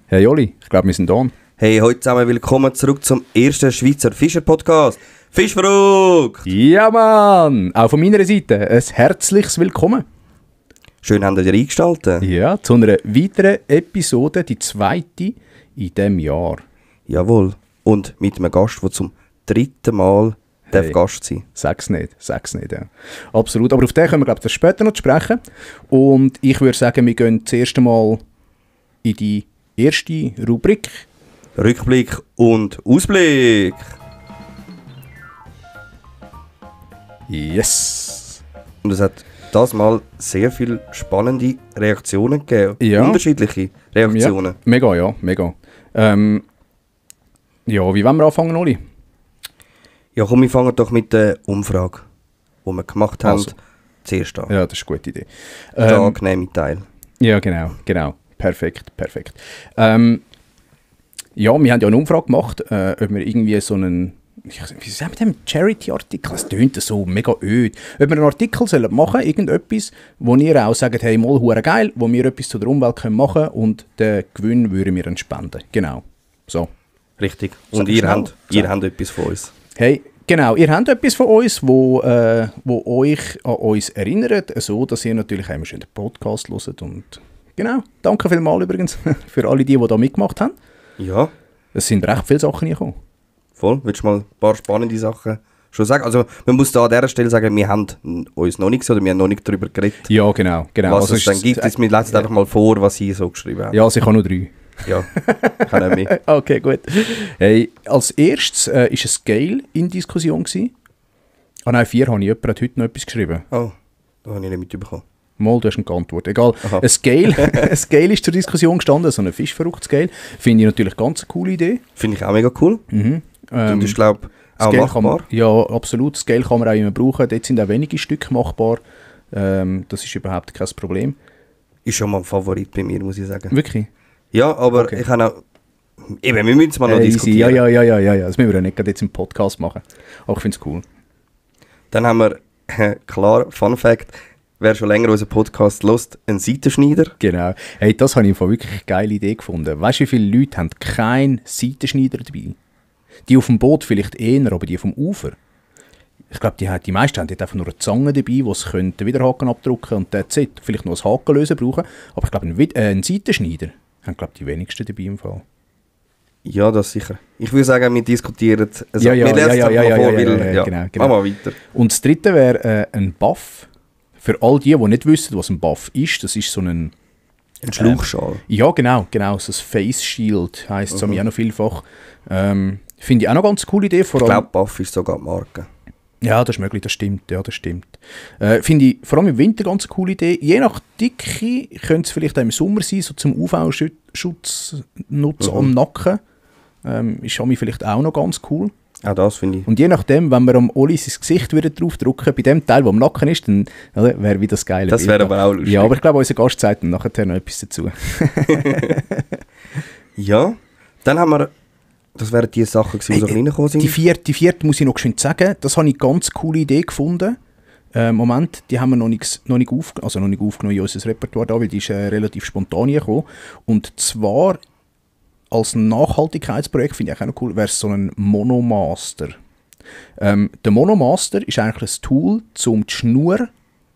Hey Joli, ich glaube, wir sind da. Hey, heute zusammen willkommen zurück zum ersten Schweizer Fischer-Podcast. Fischverrückt! Ja, Mann! Auch von meiner Seite ein herzliches Willkommen. Schön, habt ihr eingestaltet. Ja, zu einer weiteren Episode, die zweite in diesem Jahr. Jawohl. Und mit einem Gast, der zum dritten Mal Gast sein darf. Sag's nicht, ja. Absolut, aber auf den können wir, glaube ich, später noch sprechen. Und ich würde sagen, wir gehen zuerst einmal in die erste Rubrik. Rückblick und Ausblick. Yes! Und es hat das Mal sehr viele spannende Reaktionen gegeben. Ja. Unterschiedliche Reaktionen. Ja, mega. Ja, wie wollen wir anfangen, Oli? Ja, komm, wir fangen doch mit der Umfrage, die wir gemacht haben. Also. Zuerst an. Ja, das ist eine gute Idee. Der angenehme Teil. Ja, genau. Perfekt. Ja, wir haben ja eine Umfrage gemacht, ob wir irgendwie so einen, wie sagen wir dem, Charity-Artikel, das tönt so mega öd, ob wir einen Artikel sollen machen, irgendetwas, wo ihr auch sagt, hey, mal, hure geil, wo wir etwas zu der Umwelt können machen und den Gewinn würden wir dann spenden. Genau. So. Richtig. Und ihr habt etwas von uns. Hey, genau, ihr habt etwas von uns, wo euch an uns erinnert, so dass ihr natürlich immer schön den Podcast hört. Und genau, danke vielmals übrigens für alle die da mitgemacht haben. Ja. Es sind recht viele Sachen gekommen. Voll. Willst du mal ein paar spannende Sachen schon sagen? Also man muss da an dieser Stelle sagen, wir haben uns noch nicht oder wir haben noch nicht darüber geredet. Ja, genau. Was also es dann gibt, jetzt, wir lesen einfach mal vor, was sie so geschrieben haben. Ja, also ich habe nur 3. Ja, kann auch mehr. Okay, gut. Hey, als erstes war ein Scale in Diskussion. Nein, 4 habe ich. Jemand hat heute noch etwas geschrieben. Oh, da habe ich nicht mitbekommen. Mal, du hast eine geantwortet. Egal. Aha. Ein Scale ist zur Diskussion gestanden, so ein Fischverrückt-Scale. Finde ich natürlich ganz eine coole Idee. Finde ich auch mega cool. Und ich glaube auch Scale machbar. Ja, absolut. Scale kann man auch immer brauchen. Dort sind auch wenige Stücke machbar. Das ist überhaupt kein Problem. Ist schon mal ein Favorit bei mir, muss ich sagen. Wirklich? Ja, aber Okay. ich kann auch... Eben, wir müssen es mal noch Easy. diskutieren. Ja. Das müssen wir ja nicht gerade jetzt im Podcast machen. Aber ich finde es cool. Dann haben wir, klar, Fun Fact, wer schon länger unseren Podcast hört, einen Seitenschneider. Genau. Hey, das habe ich von wirklich eine geile Idee gefunden. Weißt du, wie viele Leute haben keinen Seitenschneider dabei? Die auf dem Boot vielleicht eher, aber die vom Ufer. Ich glaube, die meisten haben dort einfach nur eine Zange dabei, wo sie den Widerhaken abdrücken und that's it. Vielleicht noch ein Hakenlösen brauchen. Aber ich glaube, einen Seitenschneider haben, glaube ich, die wenigsten dabei im Fall. Ja, das sicher. Ich würde sagen, wir diskutieren... Ja, wir lesen es einfach mal vor, weil- genau. Machen wir weiter. Und das dritte wäre ein Buff. Für all die nicht wissen, was ein Buff ist, das ist so ein... Ein Schlauchschal. Ja, genau. So ein Face Shield heisst es auch noch vielfach. Finde ich auch noch eine ganz coole Idee. Ich glaube, Buff ist sogar die Marke. Ja, das ist möglich, das stimmt. Finde ich vor allem im Winter ganz eine coole Idee. Je nach Dicke könnte es vielleicht auch im Sommer sein, so zum UV-Schutz nutzen am Nacken. Ist mir vielleicht auch noch ganz cool. Auch das finde ich. Und je nachdem, wenn wir am Oli sein Gesicht wieder drauf drücken, bei dem Teil, der am Nacken ist, dann wäre wieder das geile Das wäre aber auch lustig. Ja, aber ich glaube, unser Gast sagt dann nachher noch etwas dazu. Ja, dann haben wir... Das wären die Sachen, die so reingekommen sind. Die vierte muss ich noch geschwind sagen. Das habe ich eine ganz coole Idee gefunden. Moment, die haben wir noch nicht aufgenommen in unser Repertoire da, weil die ist relativ spontan gekommen. Und zwar als Nachhaltigkeitsprojekt, finde ich auch noch cool, wäre es so ein Monomaster. Der Monomaster ist eigentlich ein Tool, um die Schnur,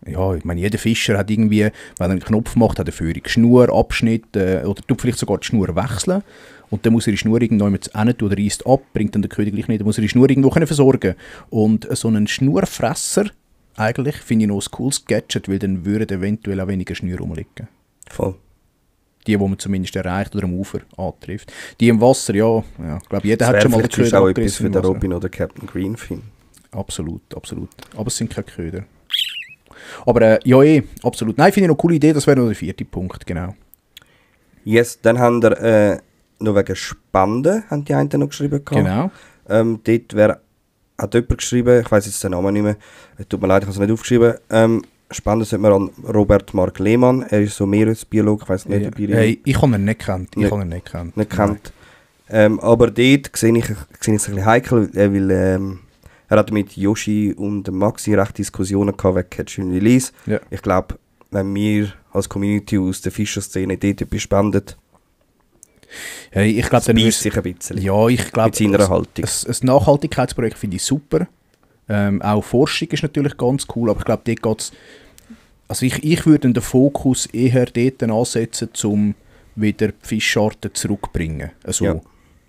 ja, ich meine, jeder Fischer hat irgendwie, wenn er einen Knopf macht, hat er Führung, Schnur, Abschnitt oder tut vielleicht sogar die Schnur wechseln. Und dann muss er die Schnur irgendwo hin tun oder reißt ab, bringt dann der Köder gleich nicht, dann muss er die Schnur irgendwo versorgen. Und so einen Schnurfresser, eigentlich, finde ich noch ein cooles Gadget, weil dann würden eventuell auch weniger Schnur rumliegen. Voll. Die man zumindest erreicht oder am Ufer antrifft. Die im Wasser, ja ich glaube, jeder hat schon mal den Köder Köder auch etwas abgerissen für im den Wasser. Robin oder Captain Greenfin. Absolut. Aber es sind keine Köder. Aber absolut. Nein, finde ich noch eine coole Idee, das wäre noch der 4. Punkt, genau. Yes, dann haben wir noch wegen Spenden, haben die einen noch geschrieben. Genau. Dort hat jemand geschrieben, ich weiss jetzt den Namen nicht mehr, tut mir leid, ich habe es nicht aufgeschrieben. Spenden sollte man an Robert Mark Lehmann, er ist so Meeresbiologe, ich weiss nicht, ob ihr ihn Hey, ich habe ihn nicht gekannt. nicht kennt. Aber dort sehe ich es ein bisschen heikel, weil er hat mit Yoshi und Maxi recht Diskussionen gehabt wegen Catch and Release. Ja. Ich glaube, wenn wir als Community aus der Fischerszene dort etwas spenden, Hey, ich glaube, beißt sich ein bisschen. Ja, ich glaube, mit seiner Haltung. Ein Nachhaltigkeitsprojekt finde ich super. Auch Forschung ist natürlich ganz cool, aber ich glaube, dort geht es... Also ich würde den Fokus eher dort ansetzen, um wieder die Fischarten zurückzubringen. Also, Ja,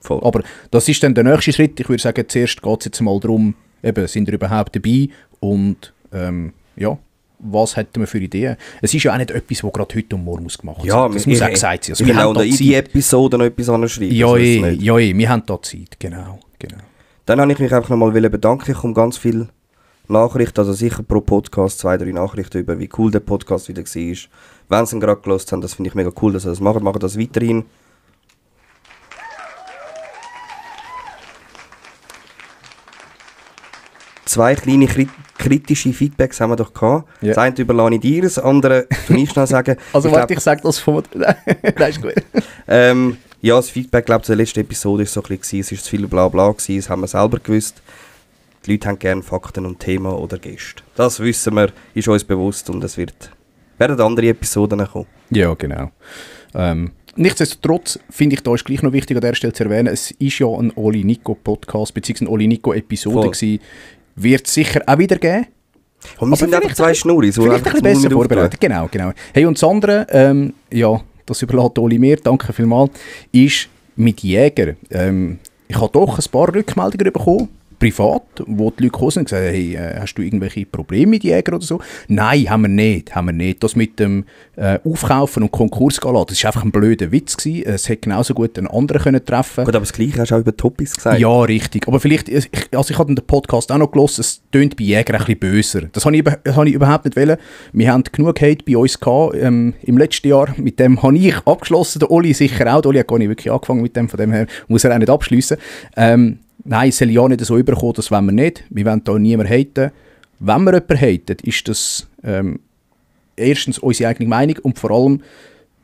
voll. aber das ist dann der nächste Schritt. Ich würde sagen, zuerst geht es jetzt mal darum, eben, sind wir überhaupt dabei und ja, was hätten wir für Ideen? Es ist ja auch nicht etwas, was gerade heute und morgen gemacht wird. Ja, das muss auch gesagt sein. Also, wir haben in die Episode noch etwas anschreiben. Ja, wir haben da Zeit, genau. Dann habe ich mich einfach nochmal bedanken. Ich komme ganz viele Nachrichten, also sicher pro Podcast 2, 3 Nachrichten über, wie cool der Podcast wieder war. Wenn sie ihn gerade gehört haben, das finde ich mega cool, dass sie das machen. Machen das weiterhin. Zwei kleine kritische Feedbacks haben wir doch gehabt. Ja. Das eine überlasse ich dir, das andere tue ich schnell sagen. Also ich sage das von... Nein, ist gut. Ja, das Feedback, glaube ich, der letzten Episode war so ein bisschen, es war zu viel Blabla gewesen, das haben wir selber gewusst. Die Leute haben gerne Fakten und Themen oder Gäste. Das wissen wir, ist uns bewusst und es werden andere Episoden kommen. Ja, genau. Nichtsdestotrotz finde ich, da ist gleich noch wichtig an der Stelle zu erwähnen, es ist ja ein Oli Nico Podcast, beziehungsweise eine Oli Nico Episode gewesen. Wird es sicher auch wieder geben. Und wir sind einfach zwei Schnurris. Vielleicht ein bisschen besser vorbereitet. Genau. Hey, und das andere, ja, das überlässt Oli mir, danke vielmals, ist mit Jäger. Ich habe doch ein paar Rückmeldungen bekommen, privat, wo die Leute gekommen sind und gesagt haben, hey, hast du irgendwelche Probleme mit Jäger oder so? Nein, haben wir nicht. Das mit dem Aufkaufen und Konkurs gehen lassen, das war einfach ein blöder Witz gewesen. Es hätte genauso gut einen anderen können treffen. Gut, aber das Gleiche hast du auch über Toppis gesagt. Ja, richtig. Aber vielleicht, ich habe den Podcast auch noch gehört, es tönt bei Jägern ein bisschen böser. Das habe ich überhaupt nicht wollen. Wir haben genug Hate bei uns gehabt, im letzten Jahr. Mit dem habe ich abgeschlossen, der Oli sicher auch. Der Oli hat gar nicht wirklich angefangen mit dem, von dem her muss er auch nicht abschliessen. Nein, es soll ja nicht so überkommen, das wollen wir nicht. Wir wollen da niemanden haten. Wenn wir jemanden haten, ist das erstens unsere eigene Meinung und vor allem,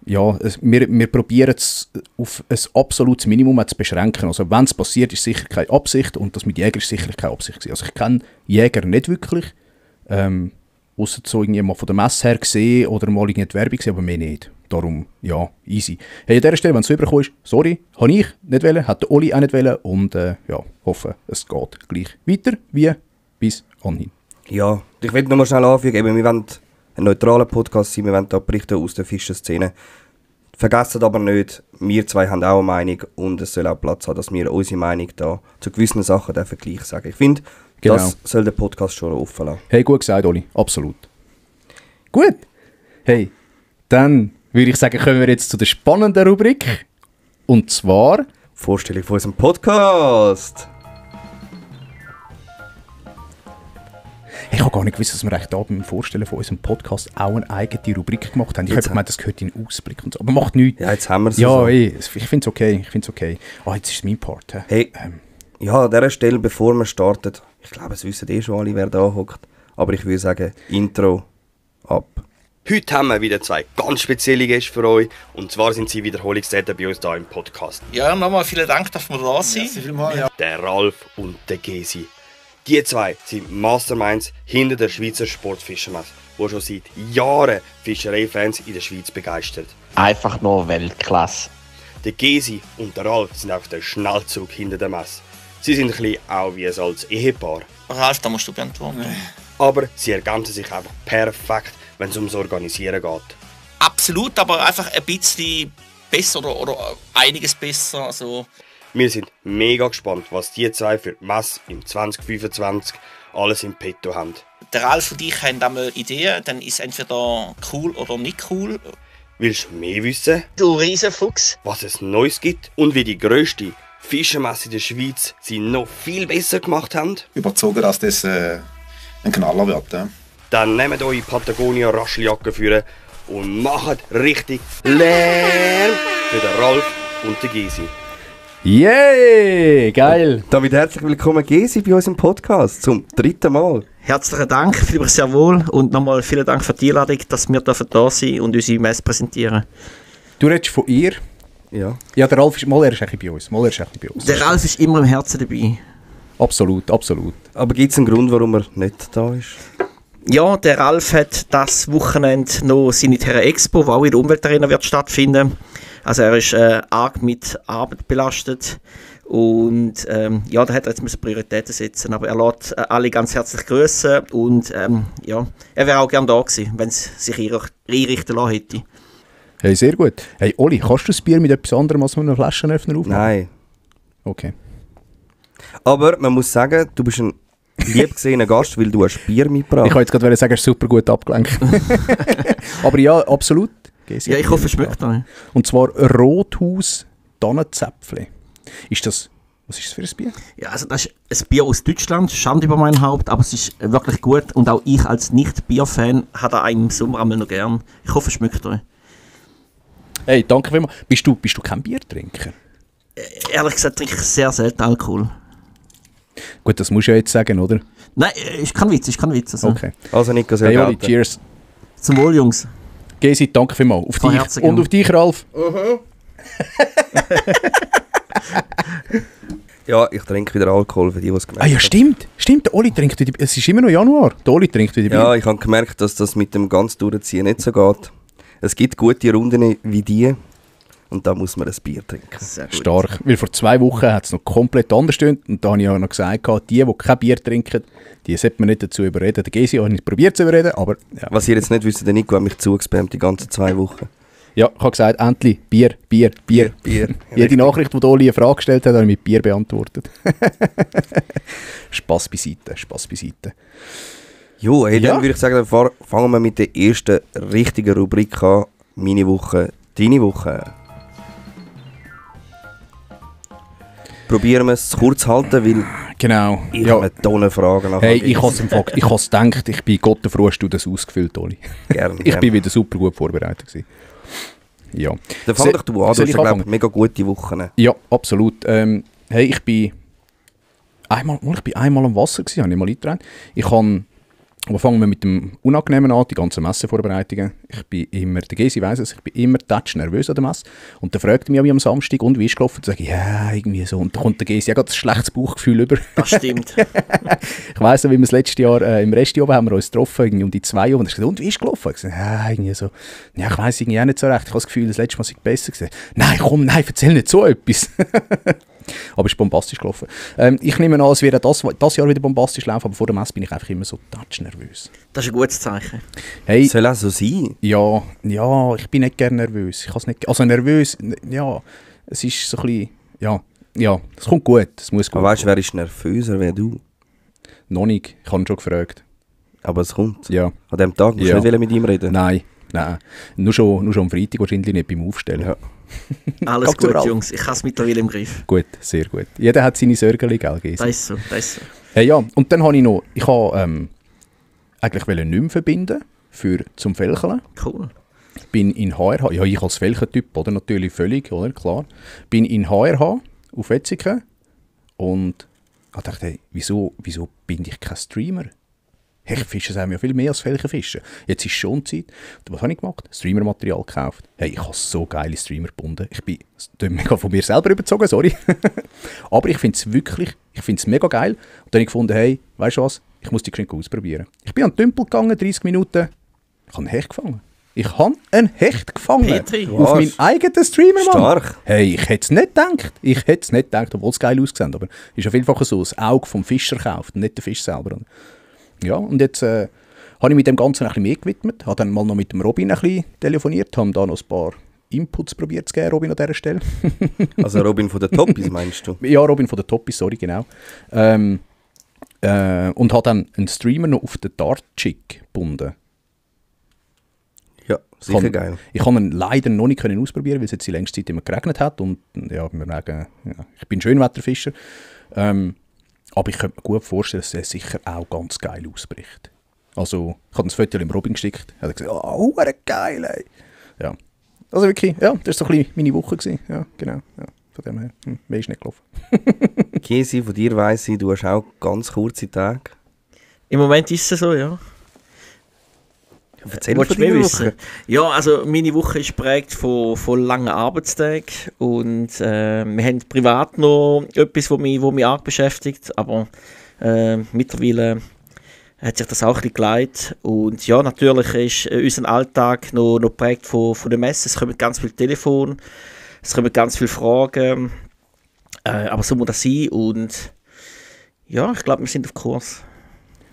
ja, wir probieren es auf ein absolutes Minimum zu beschränken. Also wenn es passiert, ist sicher keine Absicht und das mit Jäger ist sicher keine Absicht gewesen. Also ich kenne Jäger nicht wirklich, ausser so irgendwie mal von der Messe her gesehen oder mal irgendeine Werbung gesehen, aber mehr nicht. Darum, ja, easy. Hey, an dieser Stelle, wenn es so überkommen ist, sorry, habe ich nicht wollen, hat der Oli auch nicht wollen und ja, hoffe, es geht gleich weiter wie bis anhin. Ja, ich will noch mal schnell anfügen, eben, wir wollen ein neutraler Podcast sein, wir wollen da berichten aus der Fischenszene. Vergessen aber nicht, wir zwei haben auch eine Meinung und es soll auch Platz haben, dass wir unsere Meinung da zu gewissen Sachen gleich sagen. Ich finde, genau. Das soll der Podcast schon offen lassen. Hey, gut gesagt, Oli, absolut. Gut. Hey, dann würde ich sagen, kommen wir jetzt zu der spannenden Rubrik. Und zwar... Vorstellung von unserem Podcast. Ich habe gar nicht gewusst, dass wir da beim Vorstellen von unserem Podcast auch eine eigene Rubrik gemacht haben. Ich habe gemeint, das gehört in den Ausblick und so. Aber macht nichts. Ja, jetzt haben wir es. Ja, so. Ich finde es okay. Jetzt ist es mein Part. Hey, ja, an dieser Stelle, bevor wir starten, ich glaube, es wissen schon alle, wer da hockt. Aber ich würde sagen, Intro ab. Heute haben wir wieder zwei ganz spezielle Gäste für euch. Und zwar sind sie Wiederholungstäter bei uns hier im Podcast. Ja, nochmal vielen Dank, dass wir da sind. Ja. Der Ralf und der Gesi. Die zwei sind Masterminds hinter der Schweizer Sportfischermesse, die schon seit Jahren Fischereifans in der Schweiz begeistert. Einfach nur Weltklasse. Der Gesi und der Ralf sind auch der Schnellzug hinter der Messe. Sie sind ein bisschen auch wie ein altes Ehepaar. Ralf, da musst du beantworten. Aber sie ergänzen sich einfach perfekt, wenn es ums Organisieren geht. Absolut, aber einfach ein bisschen besser oder einiges besser. Also. Wir sind mega gespannt, was die zwei für die Messe im 2025 alles im Petto haben. Der Ralf und ich haben einmal Ideen, dann ist entweder cool oder nicht cool. Willst du mehr wissen? Du Riesenfuchs. Was es Neues gibt und wie die grösste Fischermesse in der Schweiz sie noch viel besser gemacht haben? Überzogen, dass das ein Knaller wird. Ja. Dann nehmt eure Patagonia Rascheljacke für und macht richtig Lärm für den Ralf und den Gesi. Yay, geil! Damit herzlich willkommen, Gesi, bei uns im Podcast zum 3. Mal. Herzlichen Dank, fühle mich sehr wohl und nochmal vielen Dank für die Einladung, dass wir da sind und unsere Messe präsentieren. Du redest von ihr? Ja. Ja, der Ralf ist ein bisschen bei uns. Der Ralf ist immer im Herzen dabei. Absolut. Aber gibt es einen Grund, warum er nicht da ist? Ja, der Ralf hat das Wochenende noch seine Terra Expo, die auch in der Umweltarena wird stattfinden. Also er ist arg mit Arbeit belastet und ja, da hat er jetzt Prioritäten setzen, aber er lässt alle ganz herzlich grüßen und ja, er wäre auch gerne da gewesen, wenn es sich einrichten lassen hätte. Hey, sehr gut. Hey, Oli, kannst du das Bier mit etwas anderem als mit einem Flaschenöffner aufnehmen? Nein. Okay. Aber man muss sagen, du bist ein lieb gesehener Gast, weil du hast Bier mitgebracht. Ich wollte jetzt gerade sagen, er ist super gut abgelenkt. Aber ja, absolut. Ja, ich hoffe, es schmeckt euch. Und zwar Rothaus Tannenzäpfle. Ist das, was ist das für ein Bier? Ja, also das ist ein Bier aus Deutschland, Schande über mein Haupt, aber es ist wirklich gut und auch ich als Nicht-Bier-Fan habe einen im Sommer einmal noch gern. Ich hoffe, es schmeckt euch. Hey, danke vielmals. Bist du kein Biertrinker? Ehrlich gesagt trinke ich sehr selten Alkohol. Gut, das musst du ja jetzt sagen, oder? Nein, ist kein Witz. Also. Okay. Also Nico, sehr Hey Oli, gerne. cheers. Zum Wohl, Jungs. Gesi, danke vielmals. Auf Von dich. Herzen Und gern. auf dich, Ralf. Ja, ich trinke wieder Alkohol, für die es gemerkt Ah ja, haben. stimmt. Der Oli trinkt wieder. Es ist immer noch Januar. Der Oli trinkt wieder Bier. Ja, ich habe gemerkt, dass das mit dem ganz Durchziehen nicht so geht. Es gibt gute Runden wie die und da muss man ein Bier trinken. Sehr gut. Stark. Weil vor 2 Wochen hat es noch komplett anders gestimmt. Und da habe ich auch noch gesagt, die kein Bier trinken, die sollte man nicht dazu überreden. Der Gesi hat nicht probiert zu überreden, aber ja. Was ihr jetzt nicht wisst, der Nico hat mich zugespammt die ganzen 2 Wochen. Ja, ich habe gesagt, endlich Bier. Jede Nachricht, die Oli eine Frage gestellt hat, habe ich mit Bier beantwortet. Spass beiseite. Jo, hey, Ja. dann würde ich sagen, dann fangen wir mit der ersten richtigen Rubrik an. Meine Woche, deine Woche. Probieren wir es kurz zu halten, weil Genau. ich Ja. habe eine Tonne Fragen nachher. Hey, ich habe es gedacht, ich bin Gott froh, hast du das ausgefüllt, Oli. Gerne. Ich bin wieder super gut vorbereitet gewesen. Ja. Dann fang doch du an, du Soll hast ich ja, glaube anfangen? mega gute Wochen. Ja, absolut. Hey, ich bin einmal am Wasser gewesen, habe ich mal eingetragen. Aber fangen wir mit dem Unangenehmen an, die ganzen Messevorbereitungen. Ich bin immer, der Gesi weiss es, ich bin immer nervös an der Messe. Und dann fragt er mich am Samstag, und wie ist gelaufen? Dann sage ich, ja, irgendwie so. Und dann kommt der Gesi, ja, gerade ein schlechtes Bauchgefühl über. Das stimmt. Ich weiss noch, wie wir das letzte Jahr im Rest oben haben wir uns getroffen, irgendwie um die 2 Uhr. Und er hat gesagt, und wie ist gelaufen? Ich sage, ja, irgendwie so. Ja, ich weiss irgendwie auch nicht so recht. Ich habe das Gefühl, das letzte Mal sei besser gewesen. Nein, komm, erzähl nicht so etwas. Aber es ist bombastisch gelaufen. Ich nehme an, es wird das Jahr wieder bombastisch laufen, aber vor der Messe bin ich einfach immer so nervös. Das ist ein gutes Zeichen. Hey, Soll auch so sein? ja, ich bin nicht gerne nervös. Ich kann's nicht, also nervös, ja, es ist so ein bisschen, ja, es kommt gut, es muss gut Aber weißt du, kommen. wer ist nervöser wie du? Noch nicht, ich habe ihn schon gefragt. Aber es kommt. Ja, An dem Tag musst Ja. du nicht mit ihm reden. nein. Nur schon am Freitag wahrscheinlich nicht beim Aufstellen. Ja. Alles Ganz gut, brav. Jungs. Ich habe es mittlerweile im Griff. Gut, sehr gut. Jeder hat seine Sorgen, gell, Gesi? Das ist so. Hey, ja, und dann habe ich noch, ich wollte eigentlich nicht mehr verbinden zum Felcheln. Cool. Bin in HRH, ja, ich als Felchentyp, oder natürlich völlig, oder, klar. Bin in HRH auf Wetzikon und ich dachte, hey, wieso bin ich kein Streamer? Hey, Fische sagen ja viel mehr als Felchenfischen. Jetzt ist schon Zeit. Und was habe ich gemacht? Streamermaterial gekauft. Hey, ich habe so geile Streamer gebunden. Ich bin mega von mir selber überzogen, sorry. Aber ich finde es mega geil. Und dann habe ich gefunden, hey, weißt du was? Ich muss die geschwind ausprobieren. Ich bin an den Tümpel gegangen, 30 Minuten. Ich habe einen Hecht gefangen. Petri. Auf meinen eigenen Streamer, Mann. Stark. Hey, ich hätte es nicht gedacht. Obwohl es geil ausgesehen, aber es ist auf jeden Fall so, das Auge vom Fischer gekauft und nicht der Fisch selber. Ja, und jetzt habe ich mit dem Ganzen ein bisschen mehr gewidmet. Habe dann mal noch mit dem Robin ein bisschen telefoniert, habe da noch ein paar Inputs probiert zu geben, Robin an dieser Stelle. Also Robin von den Toppis, meinst du? Ja, Robin von der Toppis, sorry, genau. Und habe dann einen Streamer noch auf den Dart-Chick gebunden. Ja, sicher Kann- geil. Ich konnte ihn leider noch nicht ausprobieren, weil es jetzt die längste Zeit immer geregnet hat. Und ja, wir sagen, ja, ich bin Schönwetterfischer. Aber ich könnte mir gut vorstellen, dass er sicher auch ganz geil ausbricht. Also, ich habe das Foto im Robin geschickt. Er hat gesagt, oh, geil, ey. Ja. Also wirklich, ja, das war so ein bisschen meine Woche gewesen. Ja, genau. Ja, von dem her, mehr ist nicht gelaufen. Kesi, von dir weiss ich, du hast auch ganz kurze Tage. Im Moment ist es so, ja. Erzähl Willst von du mehr deiner wissen? Woche. Ja, also meine Woche ist geprägt von langen Arbeitstagen und wir haben privat noch etwas, was mich arg beschäftigt, aber mittlerweile hat sich das auch ein bisschen geleitet und ja, natürlich ist unser Alltag noch geprägt von der Messe, es kommen ganz viele Telefone, Es kommen ganz viele Fragen. Aber so muss das sein. Und ja, ich glaube, wir sind auf Kurs.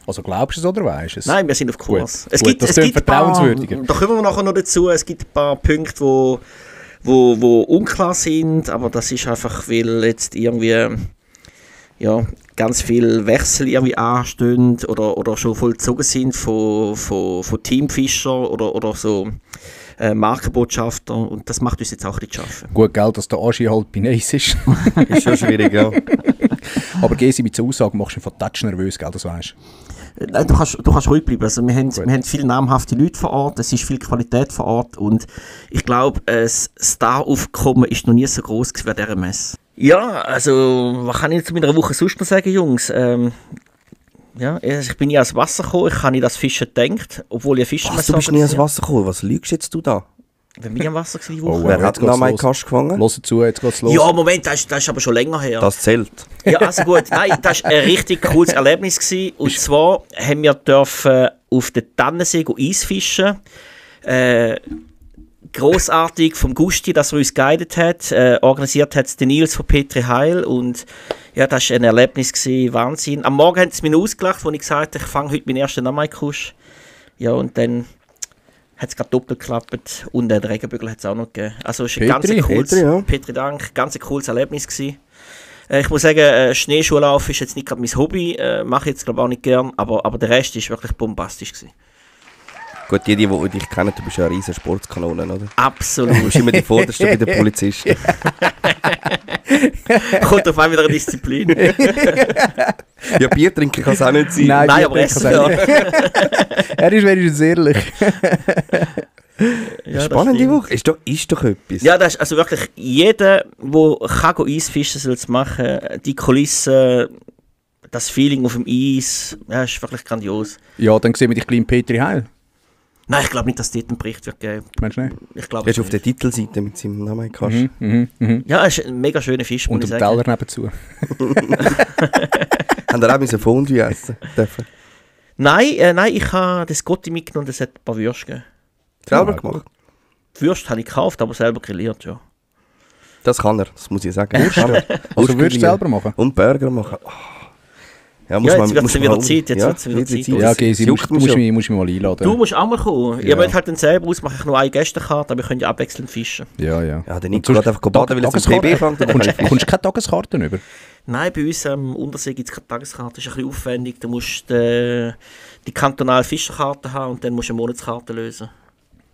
Also glaubst du es oder weißt du es? Nein, wir sind auf Kurs. Gut, das klingt vertrauenswürdiger. Da kommen wir nachher noch dazu. Es gibt ein paar Punkte, wo unklar sind, aber das ist einfach, weil jetzt irgendwie ganz viele Wechsel irgendwie anstehen oder schon vollzogen sind von Teamfischer oder so Markenbotschafter, und das macht uns jetzt auch ein bisschen zu schaffen. Gut, gell, dass der Aschi halt bei Neis ist. Ist schon schwierig, ja. Aber Gesi, mit so Aussagen machst du einfach touch nervös, gell, das weißt du. Nein, du kannst ruhig bleiben. Also wir haben viele namhafte Leute vor Ort, es ist viel Qualität vor Ort, und ich glaube, das Star-Aufkommen ist noch nie so groß wie bei dieser Messe. Ja, also, was kann ich zu meiner Woche sonst noch sagen, Jungs? Ich bin nie ans Wasser gekommen, ich habe nicht das Fischen gedacht, obwohl ich Fischmesse. Du bist nie ans Wasser gekommen, was lügst jetzt du da? Wenn bin ich am Wasser die Woche? Wer hat noch meinen Kast gefangen? Hör zu, jetzt geht's los. Ja, Moment, das ist aber schon länger her. Das zählt. Ja, also gut, nein, das war ein richtig cooles Erlebnis gewesen. Und zwar haben wir dürfen auf den Tannensee Eisfischen. Grossartig vom Gusti, dass er uns guidet hat. Organisiert hat es den Nils von Petri Heil. Und ja, das war ein Erlebnis gewesen, Wahnsinn. Am Morgen haben sie mich ausgelacht, als ich gesagt habe, ich fange heute meinen ersten Namaikusch. Ja, und dann hat es gerade doppelt geklappt, und den Regenbügel hat es auch noch gegeben. Also es war ein Petri, Dank, ganz cooles Erlebnis gewesen. Ich muss sagen, Schneeschuhlaufen ist jetzt nicht gerade mein Hobby, mache ich jetzt glaube auch nicht gern, aber der Rest war wirklich bombastisch gewesen. Gut, die dich kennen, du bist ja eine riesen Sportskanone, oder? Absolut. Du bist immer die Vorderste bei den Polizisten. Kommt auf einmal wieder eine Disziplin. Ja, Bier trinken kann es auch nicht sein. Nein, aber essen ja. Er ist wenigstens ehrlich. Ja, spannende Woche. Ist doch etwas. Ja, das ist also wirklich, jeder, der Eisfischen soll es machen. Die Kulisse, das Feeling auf dem Eis, ja, ist wirklich grandios. Ja, dann sehen wir dich gleich in Petri Heil. Nein, ich glaube nicht, dass es dort einen Bericht wird geben. Meinst du nicht? Ich glaube, er ist auf der Titelseite mit seinem Namen Kast. Ja, es ist ein mega schöner Fisch, und muss ich den sagen. Teller nebenzu. Haben wir auch ein Fondue essen dürfen? Nein, ich habe das Gotti mitgenommen und es hat ein paar Würste gegeben. Selber gemacht? Die Würste habe ich gekauft, aber selber grilliert, ja. Das kann er, das muss ich sagen. Also würdest du selber machen? Und Burger machen. Oh. Ja, Jetzt wird es wieder Zeit. Ja, Gesi, musst du mich mal einladen. Du musst auch mal kommen. Ja. Ihr wollt halt dann selber aus, mache ich nur eine Gästekarte, aber wir können ja abwechselnd fischen. Ja. Ja, der Nico geht einfach baden, weil er zum PB fängt. Kommst du keine Tageskarten über? Nein, bei uns am Untersee gibt es keine Tageskarte, das ist ein bisschen aufwendig. Du musst die kantonale Fischerkarte haben und dann musst du eine Monatskarte lösen.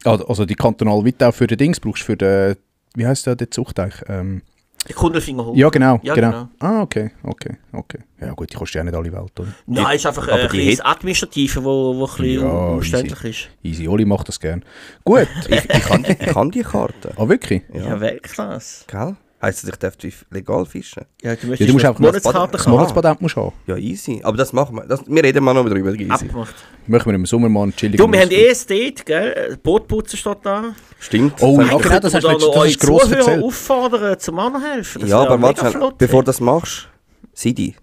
Also die kantonale Wittau für den Dings brauchst du für den, wie heisst der Zuchtteich? Die Kundelfingerhof. Ja, genau. Genau. Ah, okay. Ja gut, die kostet ja nicht alle Welt, oder? Nein, ist einfach ein bisschen das Administrative, wo ein bisschen umständlich ist. Easy, Oli macht das gern. Gut. ich kann die Karte. Ah, wirklich? Ja, Weltklasse. Gell? Heisst das, ich darf legal fischen? Ja, du musst einfach Monatskarte das Monatspatent musst haben. Ja, easy. Aber das machen wir. Wir reden mal noch darüber, easy. Abgemacht. Machen wir im Sommer mal einen chilligen... Du, wir haben das dort, gell? Bootputzen steht da. Stimmt. Oh, ja, genau, das hast du gross erzählt. Auffordern, zum anderen helfen. Ja, aber warte, bevor du das machst, Sidi,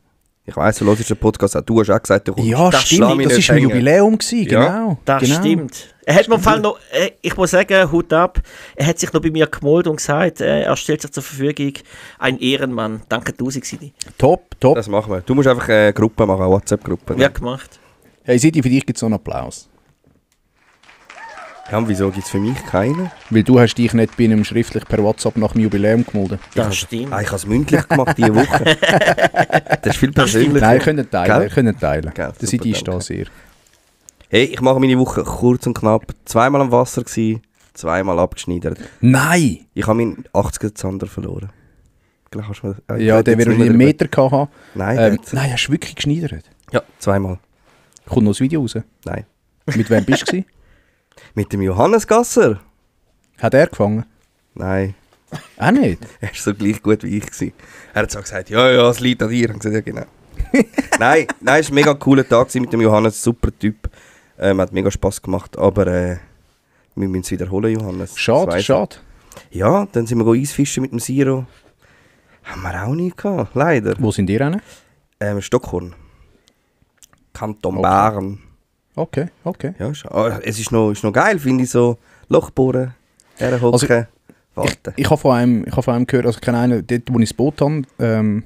ich weiss, du hörst den Podcast auch, du hast auch gesagt, du kommst. Ja, das stimmt, das war ein Jubiläum gewesen, genau. Ja, das stimmt. Er hat mir im Fall noch, ich muss sagen, Hut ab, er hat sich noch bei mir gemeldet und gesagt, er stellt sich zur Verfügung, ein Ehrenmann. Danke 1000, Sidi. Top. Das machen wir. Du musst einfach eine Gruppe machen, eine WhatsApp-Gruppe. Ja, gemacht. Hey Sidi, für dich gibt es noch einen Applaus. Ja, und wieso gibt es für mich keinen? Weil du hast dich nicht bei einem schriftlich per WhatsApp nach dem Jubiläum gemeldet. Das stimmt. Ich habe es mündlich gemacht diese Woche. Das ist viel persönlicher. Nein, können teilen. Gell, Der Sidi ist da danke. sehr. Hey, ich mache meine Woche kurz und knapp. 2-mal am Wasser gewesen, 2-mal abgeschneidert. Nein! Ich habe meinen 80er Zander verloren. Ja, der wird einen Meter haben. Nein, nein, hast du wirklich geschneidert? Ja, 2-mal. Kommt noch das Video raus? Nein. Mit wem bist du? Mit dem Johannes Gasser? Hat er gefangen? Nein. Auch nicht? Er war so gleich gut wie ich gewesen. Er hat so gesagt, ja, es liegt an dir. Ich habe gesagt, ja, genau. Nein, es war ein mega cooler Tag mit dem Johannes, super Typ. Hat mega Spass gemacht, aber wir müssen es wiederholen, Johannes. Schade. Ja, dann sind wir Eisfischen mit dem Siro. Haben wir auch nicht gehabt, leider. Wo sind die hin? Stockhorn. Kanton Bern. Okay. Ja, es ist noch geil, finde ich, so Lochbohren, herhocken, warten. Ich habe von einem gehört, also ich kenne einen, dort wo ich das Boot habe,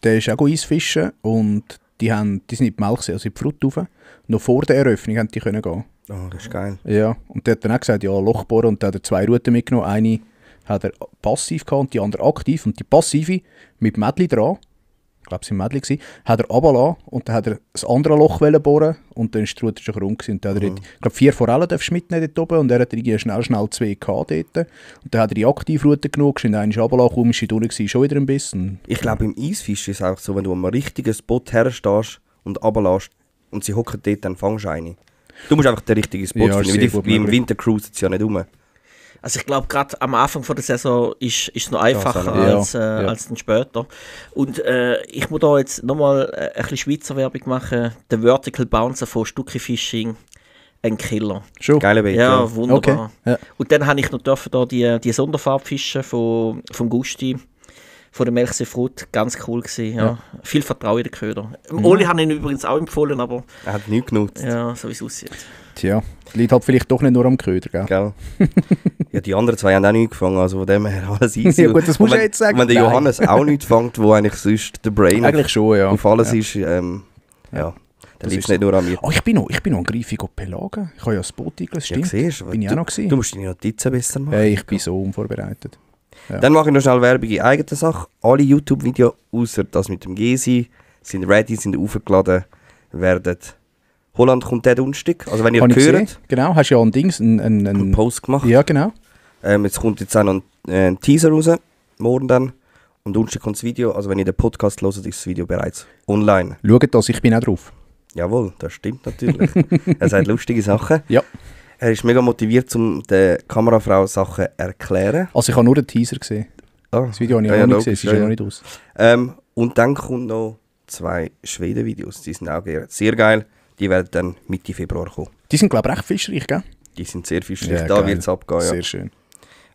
der ist auch Eisfischen und die sind in die Melchsee, also in die Frut rauf. Noch vor der Eröffnung haben die können gehen. Oh, das ist geil. Ja, und der hat dann auch gesagt, ja, Loch bohren, und da hat er 2 Routen mitgenommen. Eine hat er passiv gehabt und die andere aktiv. Und die passive mit Mädli dran, ich glaube, es war ein Mädli, hat er runtergelassen und dann hat er das andere Loch bohren und dann ist die Route schon rund gewesen. Und dann hat er dort, ich glaube, 4 Forellen darfst du mitnehmen dort oben und er hat irgendwie schnell 2 gehabt dort. Und dann hat er die Aktivroute genommen, ist in einen runtergelassen, kaum ist durch gewesen, schon wieder ein bisschen. Ich glaube, im Eisfischen ist es auch so, wenn du am richtigen Spot herstehst und runterlässt und sie hocken dort, dann fangst du eine. Du musst einfach den richtigen Spot Ja, finden, wie im Winter cruisen sie ja nicht rum. Also ich glaube, gerade am Anfang von der Saison ist es noch einfacher Ja, als dann später. Und ich muss da jetzt nochmal ein bisschen Schweizer Werbung machen. Der Vertical Bouncer von Stucki Fishing, ein Killer. Schon? Geile Bait, Ja, wunderbar. Okay. Ja. Und dann habe ich noch dürfen da die Sonderfarbe fischen vom Gusti, von der Melchsee Frut. Ganz cool gewesen, ja. Viel Vertrauen in den Köder. Oli habe ich ihn übrigens auch empfohlen, aber Er hat nichts genutzt. ja, so wie es aussieht. Tja, liegt halt vielleicht doch nicht nur am Köder, gell? Gell? Ja, die anderen 2 haben auch nichts gefangen, also von dem her alles easy. Ja gut, das musst du jetzt sagen. Wenn der Nein. Johannes auch nichts fängt, wo eigentlich sonst der Brain Eigentlich schon, ja. auf alles Ja. ist, dann Das liegt es ist nicht nur an mir. Oh, ich bin noch ein Greifi pelagen. Ich habe ja das Boot eingelassen, Ja, stimmt. siehst du, Bin ich auch noch gewesen. Du musst deine Notizen besser machen. Hey, ich bin so unvorbereitet. Ja. Dann mache ich noch schnell Werbung in eigener Sache. Alle YouTube-Videos, außer das mit dem Gesi, sind ready, sind aufgeladen, werden. Holland kommt der Donnerstag. Also wenn ihr Habe ich hört, gesehen. Genau, hast ja ein Dings, einen Post gemacht. Ja, genau. Jetzt kommt jetzt auch noch ein Teaser raus, morgen dann. Und Donnerstag kommt das Video. Also wenn ihr den Podcast hört, ist das Video bereits online. Schaut das, ich bin auch drauf. Jawohl, das stimmt natürlich. Er sagt lustige Sachen. Ja. Er ist mega motiviert, um der Kamerafrau Sachen zu erklären. Also ich habe nur den Teaser gesehen. Ah, Das Video habe ich ja, auch noch nicht logisch, gesehen, es ist ja ja, noch nicht aus. Und dann kommen noch 2 Schweden-Videos. Die sind auch sehr geil. Die werden dann Mitte Februar kommen. Die sind, glaube ich, recht fischreich, gell? Die sind sehr fischreich. Ja, Da geil. wird es abgehen. Ja. Sehr schön.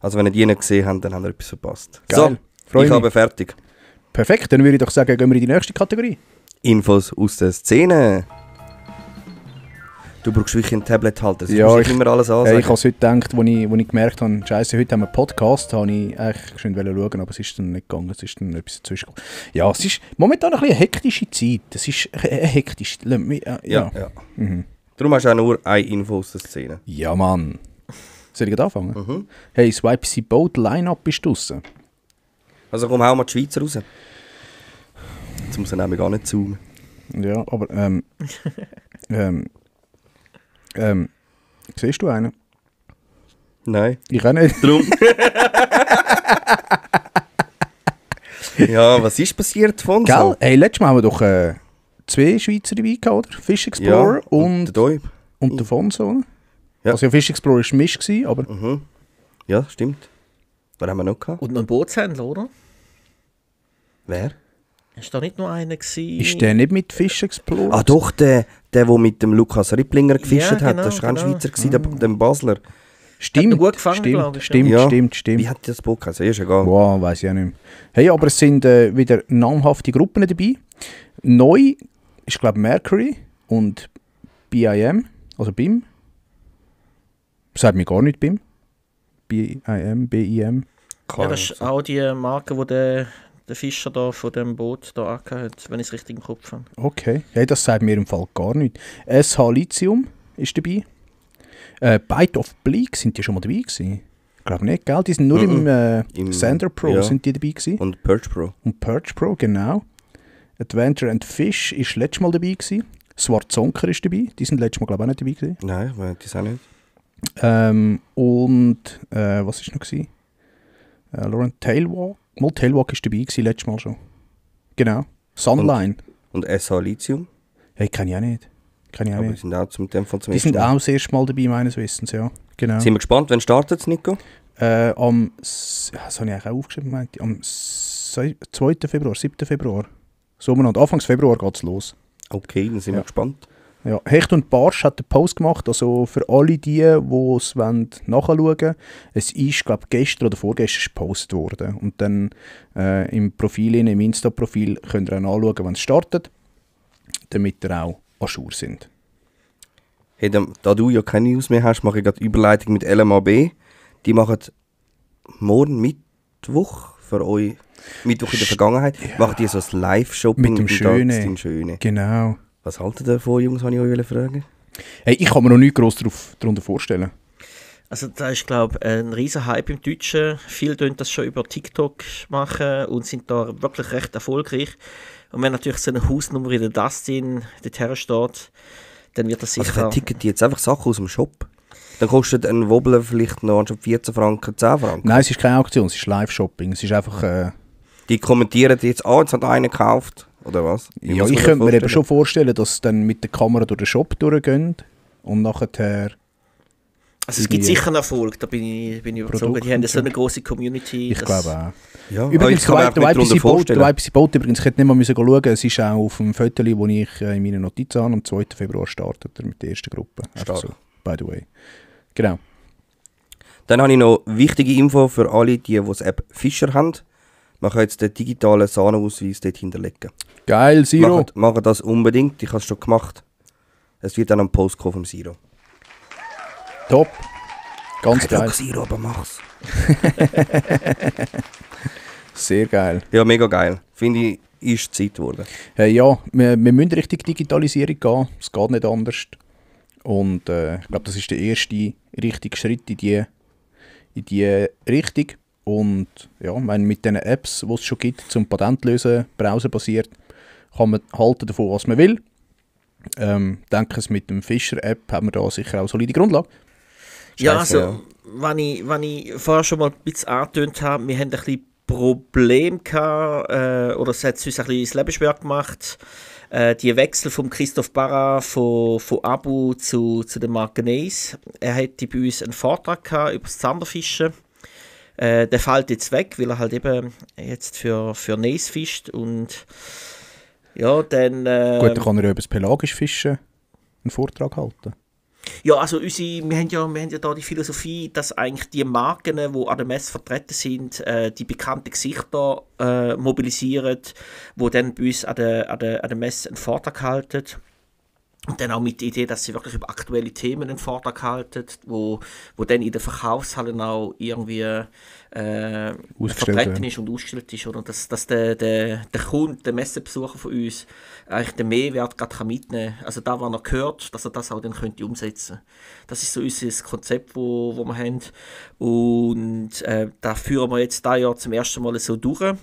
Also wenn ihr die nicht gesehen habt, dann habt ihr etwas verpasst. Geil. So, Freu ich mich. habe fertig. Perfekt, dann würde ich doch sagen, gehen wir in die nächste Kategorie. Infos aus der Szene. Du brauchst wirklich einen Tablet-Halter. Ja, musst nicht immer alles ansagen. Ich habe es heute gedacht, als ich gemerkt habe, Scheiße, heute haben wir einen Podcast, habe ich eigentlich schon schauen, aber es ist dann nicht gegangen, es ist dann etwas dazwischen gekommen. Ja, es ist momentan ein bisschen eine hektische Zeit. Es ist eine hektische... Ja. Darum hast du auch nur eine Info aus der Szene. Ja, Mann. Soll ich anfangen? Hey, Swipesy Boat Line-Up ist draussen. Also komm, hau mal die Schweizer raus. Jetzt muss er nämlich gar nicht zoomen. Ja, aber siehst du einen? Nein. Ich auch nicht. Drum. Ja, was ist passiert von Gell? Hey, letztes Mal haben wir doch 2 Schweizer dabei gehabt, oder? Fish Explorer und der Däub. der Fonso, oder? Ja. Also ja, Fish Explorer war Misch, aber... Ja, stimmt. Was haben wir noch gehabt? Und noch ein Bootshändler, oder? Wer? Ist da nicht nur einer gewesen? Ist der nicht mit Fish Explorer? Ah doch, der mit dem Lukas Ripplinger gefischt Ja, hat. genau, Das war kein genau. Schweizer, gewesen, der Basler. Stimmt, Hat er gut gefangen, glaub stimmt, ich, stimmt, Ja. stimmt. Wie hat das Boot geheißen? Ist egal. Wow, weiss ich auch nicht mehr. Hey, aber es sind wieder namhafte Gruppen dabei. Neu ist, glaube ich, Mercury und BIM, also BIM. Sagt mir gar nicht BIM. BIM. Ja, das ist auch die Marke, die der Fischer da von dem Boot da angehört hat, wenn ich es richtig im Kopf habe. Okay, hey, das sagt mir im Fall gar nicht. SH Lithium ist dabei. Bite of Bleak, sind die schon mal dabei gewesen? Ich glaube nicht, gell? Die sind nur im Sander Pro ja. sind die dabei gewesen. Und Perch Pro. Und Perch Pro, genau. Adventure and Fish ist letztes Mal dabei gewesen. Swarzonker ist dabei. Die sind letztes Mal, glaube ich, auch nicht dabei gewesen. Nein, ich weiß das auch nicht. Was ist noch gewesen? Laurent Tailwalk. Mal Tailwalk ist dabei gewesen, letztes Mal schon. Genau. Sunline. Und SH Lithium. Hey, kenne ich auch nicht. Kenn ich auch Aber die nicht. sind auch zum Die ersten sind Mal. auch das erste Mal dabei, meines Wissens, ja. Genau. Sind wir gespannt, wann startet es, Nico? Das habe ich eigentlich auch aufgeschrieben, meinte ich. Am 2. Februar, 7. Februar. So umeinander. Anfangs Februar geht es los. Okay, dann sind Ja. wir gespannt. Ja. Hecht und Barsch hat einen Post gemacht, also für alle die es nachschauen wollen. Es ist, glaube ich, gestern oder vorgestern gepostet worden. Und dann im Profil, im Insta-Profil könnt ihr auch nachschauen, wann es startet, damit ihr auch à jour sind. Hey, da du ja keine News mehr hast, mache ich gerade Überleitung mit LMAB. Die machen morgen Mittwoch für euch, Mittwoch in der Vergangenheit, macht ihr so ein Live-Shopping Mit dem Schöne. Schöne. Genau. Was haltet ihr davon, Jungs, habe ich euch fragen? Hey, ich kann mir noch nichts gross darunter vorstellen. Also da ist, glaube ich, ein riesen Hype im Deutschen. Viele tun das schon über TikTok machen und sind da wirklich recht erfolgreich. Und wenn natürlich so eine Hausnummer wie der Dustin dorthin steht, dann wird das sicher... Also verticken die jetzt einfach Sachen aus dem Shop? Dann kostet ein Wobbler vielleicht noch anstatt 14 Franken 10 Franken? Nein, es ist keine Auktion, es ist Live-Shopping. Es ist einfach... Die kommentieren jetzt, jetzt hat einer gekauft, oder was? Ja, ich könnte mir eben schon vorstellen, dass sie dann mit der Kamera durch den Shop durchgehen und nachher... Also es gibt sicher einen Erfolg, da bin ich überzeugt. Die haben so eine grosse Community. Ich glaube auch. Ja, Übrigens, ich kann mir auch nicht darunter vorstellen. übrigens, ich hätte nicht mal schauen, es ist auch auf dem Foto, das ich in meinen Notizen habe, am 2. Februar startet er mit der ersten Gruppe. Einfach so, by the way. Genau. Dann habe ich noch wichtige Info für alle, die das App Fischer haben. Man kann jetzt den digitalen Sahneausweis dort hinterlegen. Geil, Siro. Machen das unbedingt, ich habe es schon gemacht. Es wird dann am Post kommen vom Siro. Top. Ganz geil. Siro, aber mach's. Sehr geil. Ja, mega geil. Finde ich, ist Zeit geworden. Ja, wir müssen Richtung Digitalisierung gehen. Es geht nicht anders. Und ich glaube, das ist der erste richtige Schritt in die Richtung. Und ja, mit den Apps, die es schon gibt, zum Patentlösen, browserbasiert, kann man halten davon, was man will. Denke, mit dem Fischer-App haben wir da sicher auch eine solide Grundlage. Ja, also, wenn ich vorher schon mal ein bisschen angetönt habe, wir haben ein bisschen Probleme gehabt, oder es hat uns ein bisschen das Leben schwer gemacht, die Wechsel von Christoph Barra von Abu zu der Marke Neis. Er hatte bei uns einen Vortrag gehabt über das Zanderfischen. Der fällt jetzt weg, weil er halt eben jetzt für Neis fischt und ja, dann... Gut, dann kann er über das pelagische Fischen einen Vortrag halten. Ja, also wir haben ja da die Philosophie, dass eigentlich die Marken, die an der Messe vertreten sind, die bekannten Gesichter mobilisieren, die dann bei uns an der Messe einen Vortrag halten. Und dann auch mit der Idee, dass sie wirklich über aktuelle Themen einen Vortrag halten, wo dann in den Verkaufshallen auch irgendwie vertreten ist und ausgestellt ist. Oder? Dass der Kunde, der Messebesucher von uns, eigentlich den Mehrwert gerade mitnehmen kann. Also da, was er gehört, dass er das auch dann könnte umsetzen. Das ist so unser Konzept, wo wir haben. Und da führen wir jetzt dieses Jahr zum ersten Mal so durch.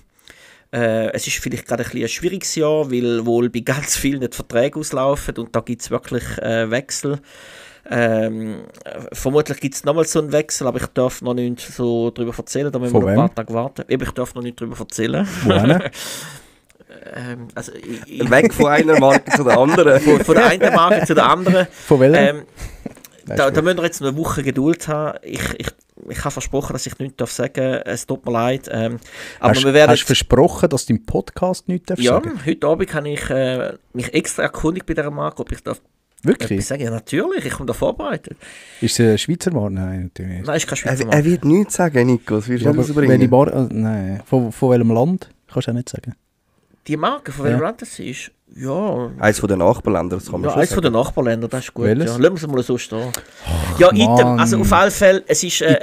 Es ist vielleicht gerade ein schwieriges Jahr, weil wohl bei ganz vielen die Verträge auslaufen und da gibt es wirklich Wechsel. Vermutlich gibt es nochmal so einen Wechsel, aber ich darf noch nicht so darüber erzählen, da müssen wir noch ein paar Tage warten. Ich darf noch nicht darüber erzählen. Also weg von einer Marke zu der anderen. Von der einen Marke zu der anderen. Von welcher? Da müssen wir jetzt noch eine Woche Geduld haben. Ich habe versprochen, dass ich nichts sagen darf. Es tut mir leid. Aber hast du versprochen, dass du im Podcast nichts sagen darfst? Ja, heute Abend habe ich mich extra erkundigt bei dieser Marke, ob ich darf. Wirklich? Ich sage ja, natürlich, ich komme da vorbereitet. Ist es ein Schweizer Marke? Nein, natürlich nicht. Nein, ist kein Schweizer Marke. Er wird nichts sagen, Nikos. Willst du ja, rausbringen? Nein. Von welchem Land? Kannst du auch nicht sagen. Die Marke, von welchem Land das ist? Ja. Eins von den Nachbarländern, das kann man schon eins sagen. von den Nachbarländern, das ist gut. Welches? Ja. Lassen wir es mal so stehen. Ach, ja, Item, also auf jeden Fall, es ist ein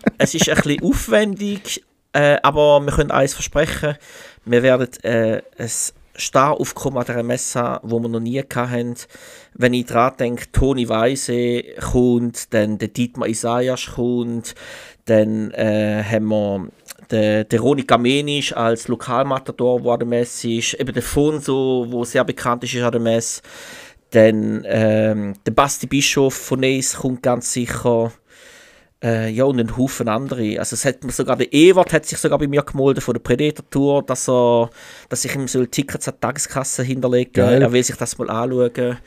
bisschen aufwendig, aber wir können eins versprechen, wir werden ein Staraufkommen an dieser Messe haben, wo wir noch nie hatten. Wenn ich daran denke, Toni Weise kommt, dann der Dietmar Isaias kommt, dann haben wir der Roni Gamenisch als Lokalmatador, der an der Messe ist, eben der Fonso, der sehr bekannt ist an der Messe, dann der Basti Bischof von Neis kommt ganz sicher, ja, und ein Haufen andere. Also es hat sogar der Ewart hat sich sogar bei mir gemeldet von der Predator Tour, dass ich ihm so Tickets an die Tageskasse hinterlegen soll. Er will sich das mal anschauen.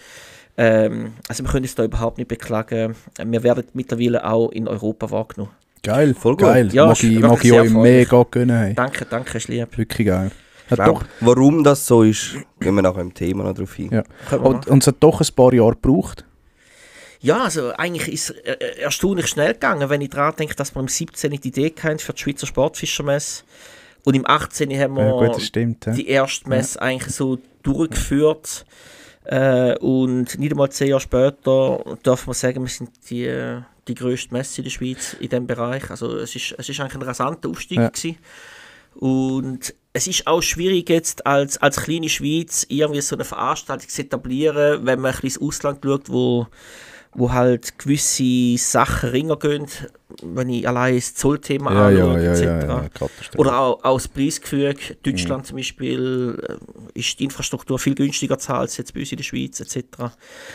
Also wir können uns da überhaupt nicht beklagen. Wir werden mittlerweile auch in Europa wahrgenommen. Geil, voll geil. Ja, mag ich euch mega gönnen. Danke, ist lieb. Wirklich geil. Warum das so ist, gehen wir nachher im Thema noch drauf ein. Ja. Und es hat doch ein paar Jahre gebraucht. Ja, also eigentlich ist es erstaunlich schnell gegangen, wenn ich daran denke, dass wir im 17. die Idee hatten für die Schweizer Sportfischermesse und im 18. haben wir die erste Messe eigentlich so durchgeführt und nicht einmal 10 Jahre später darf man sagen, wir sind die die grösste Messe in der Schweiz in diesem Bereich. Also es ist eigentlich ein rasanter Aufstieg gewesen. Und es ist auch schwierig jetzt als kleine Schweiz irgendwie so eine Veranstaltung zu etablieren, wenn man ein bisschen ins Ausland schaut, wo halt gewisse Sachen ringer gehen, wenn ich allein das Zollthema anschaue, etc. Oder auch das Preisgefüge. Deutschland zum Beispiel ist die Infrastruktur viel günstiger zu als jetzt bei uns in der Schweiz, etc.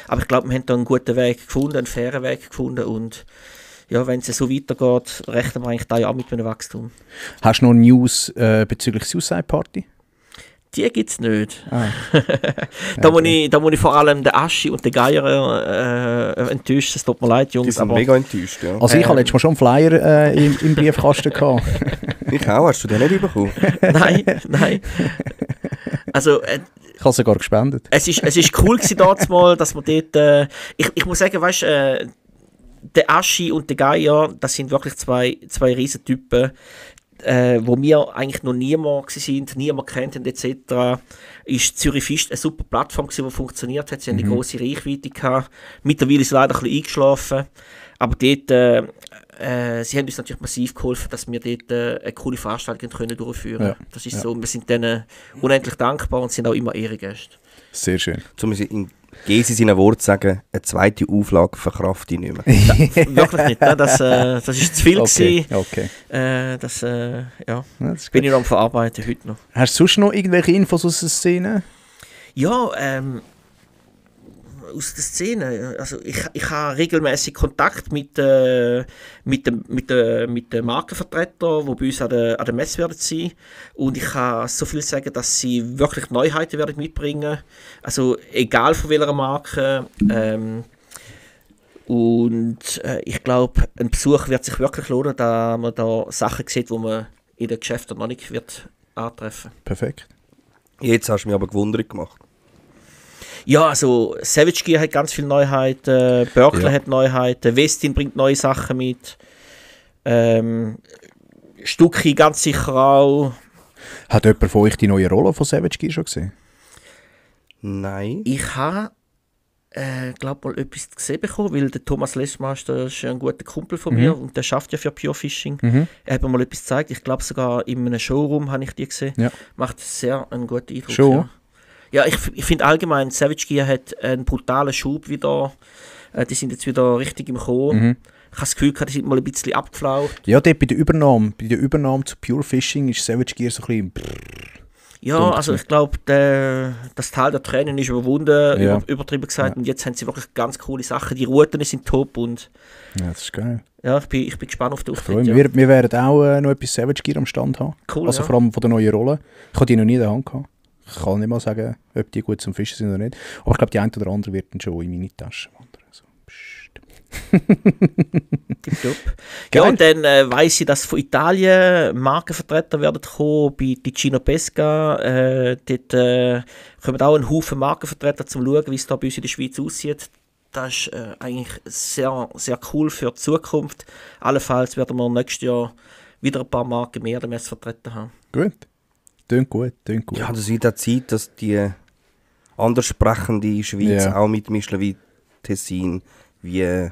Aber ich glaube, wir haben da einen guten Weg gefunden, einen fairen Weg gefunden und ja, wenn es so weitergeht, rechnen wir eigentlich da ja mit einem Wachstum. Hast du noch News bezüglich Suicide Party? Die gibt es nicht. Da muss ich vor allem den Aschi und den Geier enttäuscht. Es tut mir leid, Jungs. Die sind mega enttäuscht, ja. Also ich habe letztes Mal schon einen Flyer im Briefkasten gehabt. Ich auch, hast du den nicht bekommen? Nein. Also, ich habe sogar gespendet. Es ist cool gewesen damals mal, dass wir dort... ich muss sagen, weißt du, der Aschi und der Geier, das sind wirklich zwei riesen Typen, wo wir eigentlich noch niemand sind, niemand kennt etc. Ist Zürich Fist eine super Plattform gewesen, die funktioniert hat. Sie haben eine grosse Reichweite gehabt. Mittlerweile ist es leider ein bisschen eingeschlafen. Aber dort, sie haben uns natürlich massiv geholfen, dass wir dort eine coole Veranstaltung durchführen können. Ja. Das ist so. Wir sind denen unendlich dankbar und sind auch immer Ehrengäste. Sehr schön. Zum in Gesi seinen Wort sagen, eine zweite Auflage verkrafte ich nicht mehr. Wirklich nicht, ne? Das ist zu viel gewesen. Okay. Das bin ich noch am Verarbeiten heute noch. Hast du sonst noch irgendwelche Infos aus der Szene? Ja, aus der Szene. Also ich habe regelmäßig Kontakt mit den Markenvertretern, die bei uns an der Messe werden sein. Und ich kann so viel sagen, dass sie wirklich Neuheiten werden mitbringen. Also egal von welcher Marke. Ich glaube, ein Besuch wird sich wirklich lohnen, da man da Sachen sieht, die man in den Geschäften noch nicht wird antreffen. Perfekt. Jetzt hast du mich aber gewundert gemacht. Ja, also Savage Gear hat ganz viele Neuheiten, Berkeley hat Neuheiten, Westin bringt neue Sachen mit, Stucki ganz sicher auch. Hat jemand von euch die neue Rolle von Savage Gear schon gesehen? Nein. Ich habe, glaube mal etwas gesehen bekommen, weil der Thomas Lesmaster ist ein guter Kumpel von mir und der schafft ja für Pure Fishing. Er hat mir mal etwas gezeigt, ich glaube sogar in einem Showroom habe ich die gesehen. Ja. Macht sehr einen guten Eindruck. Schon? Ja. Ja, ich finde allgemein, Savage Gear hat einen brutalen Schub wieder. Die sind jetzt wieder richtig im Kommen. Ich habe das Gefühl, die sind mal ein bisschen abgeflaucht. Ja, dort bei der Übernahme zu Pure Fishing ist Savage Gear so ein bisschen... Ja, also ich glaube, das Tal der Tränen ist überwunden, übertrieben gesagt. Ja. Und jetzt haben sie wirklich ganz coole Sachen. Die Routen sind top und... Ja, das ist geil. Ja, ich bin gespannt auf den Auftritt. Ja. Wir werden auch noch etwas Savage Gear am Stand haben. Cool, also vor allem von der neuen Rolle. Ich habe die noch nie in der Hand gehabt. Ich kann nicht mal sagen, ob die gut zum Fischen sind oder nicht. Aber ich glaube, die eine oder andere wird dann schon in meine Tasche wandern. So. Ja, und dann weiss ich, dass von Italien Markenvertreter werden kommen, bei Ticino Pesca. Dort kommen auch ein Haufen Markenvertreter, um zu schauen, wie es da bei uns in der Schweiz aussieht. Das ist eigentlich sehr, sehr cool für die Zukunft. Allenfalls werden wir nächstes Jahr wieder ein paar Marken mehr an der Messe vertreten haben. Gut. Tönt gut. Ja, das wird auch Zeit, dass die anders sprechende Schweiz auch mitmischen wie Tessin, wie ja,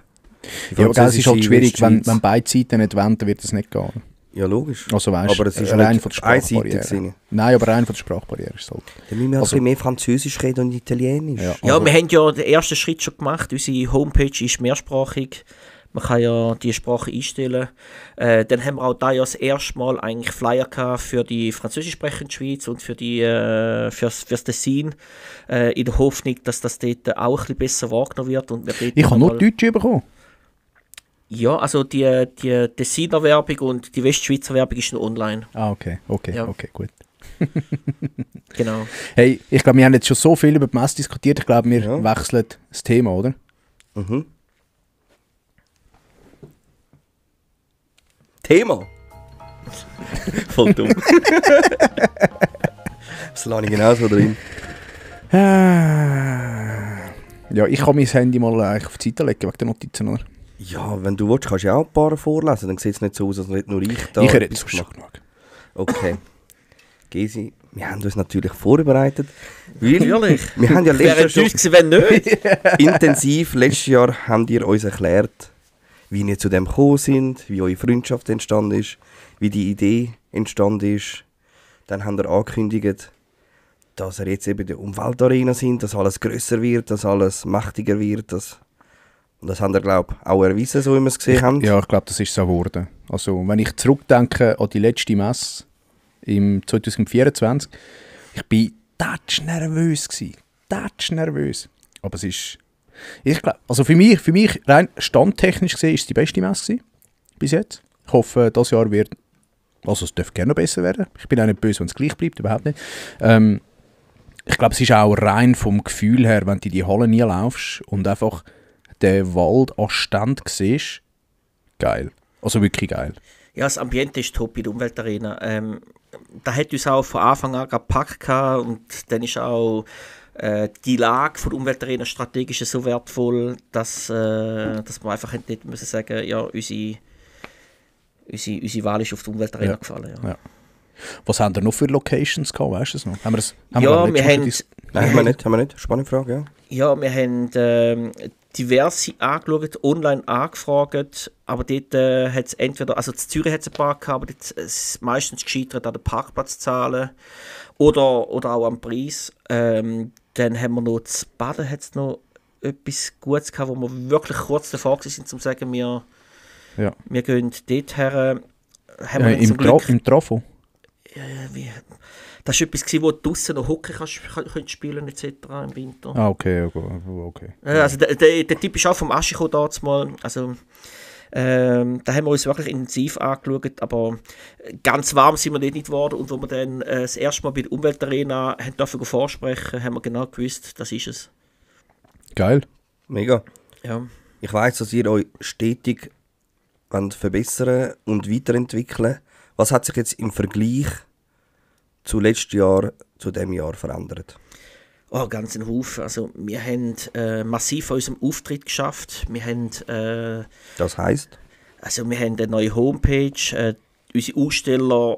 aber es ist halt schwierig, wenn beide Seiten nicht wollen, dann wird es nicht gehen. Ja, logisch. Also weißt, aber es ist rein von der Sprachbarriere. Nein, aber rein von der Sprachbarriere ist es halt. Dann müssen wir also, mehr Französisch reden und Italienisch. Ja, also, wir haben ja den ersten Schritt schon gemacht. Unsere Homepage ist mehrsprachig. Man kann ja die Sprache einstellen. Dann haben wir auch da ja das erste Mal eigentlich Flyer gehabt für die französisch sprechende Schweiz und für fürs Tessin. In der Hoffnung, dass das dort auch ein bisschen besser wahrgenommen wird. Und ich habe nur Deutsch bekommen. Ja, also die Tessiner Werbung und die Westschweizer Werbung ist noch online. Ah, okay, gut. Genau. Hey, ich glaube, wir haben jetzt schon so viel über die Messe diskutiert. Ich glaube, wir wechseln das Thema, oder? Thema? Voll dumm. Das lasse ich genau so drin. Ja, ich kann mein Handy mal auf die Seite legen, wegen der Notizen, oder? Ja, wenn du willst, kannst du ja auch ein paar vorlesen. Dann sieht es nicht so aus, als nicht nur ich da... Ich rede sonst schon genug. Okay. Gesi, wir haben uns natürlich vorbereitet. Natürlich. Wir haben ja letztes Jahr schon... wenn nicht. Intensiv, letztes Jahr habt ihr uns erklärt, wie ihr zu dem gekommen sind, wie eure Freundschaft entstanden ist, wie die Idee entstanden ist. Dann habt ihr angekündigt, dass ihr jetzt eben in der Umweltarena sind, dass alles grösser wird, dass alles mächtiger wird. Und das habt ihr, glaube ich, auch erwiesen, so wie wir es gesehen haben. Ja, ich glaube, das ist so geworden. Also, wenn ich zurückdenke an die letzte Messe im 2024, ich war tatschnervös. Aber es ist... Ich glaube, also für mich rein standtechnisch gesehen, ist es die beste Messe gewesen, bis jetzt. Ich hoffe, dieses Jahr wird... Also es darf gerne noch besser werden. Ich bin auch nicht böse, wenn es gleich bleibt, überhaupt nicht. Ich glaube, es ist auch rein vom Gefühl her, wenn du in die Halle nie laufst und einfach den Wald an Stand siehst, geil. Also wirklich geil. Ja, das Ambiente ist top in der Umweltarena. Da hat uns auch von Anfang an gepackt und dann ist auch die Lage von der Umweltarena strategisch so wertvoll, dass wir einfach nicht müssen sagen, ja, unsere Wahl ist auf die Umweltarena gefallen. Ja. Was haben wir noch für Locations gehabt, weißt du es noch? Wir haben... Nein, haben wir nicht. Spannende Frage, ja. Ja, wir haben diverse angeschaut, online angefragt, aber dort hat es entweder, also in Zürich hat es ein paar gehabt, aber dort ist meistens gescheitert an den Parkplatzzahlen oder auch am Preis. Dann haben wir noch zu Baden, hat es noch etwas Gutes gehabt, wo wir wirklich kurz davor waren, um zu sagen, wir gehen dort her. Im Trafo? Das war etwas, wo du draussen noch Hockey kannst spielen etc. im Winter. Ah, okay. Also der Typ ist auch vom Aschiko damals mal. Also, da haben wir uns wirklich intensiv angeschaut, aber ganz warm sind wir nicht geworden. Und als wir dann das erste Mal bei der Umweltarena dürfen vorsprechen, haben wir genau gewusst, das ist es. Geil. Mega. Ja. Ich weiss, dass ihr euch stetig verbessern und weiterentwickeln. Was hat sich jetzt im Vergleich zu letztes Jahr, zu diesem Jahr verändert? Oh, ganz ein Haufen. Also, wir haben massiv an unserem Auftritt geschafft. Wir haben, das heisst? Also, wir haben eine neue Homepage. Unsere Aussteller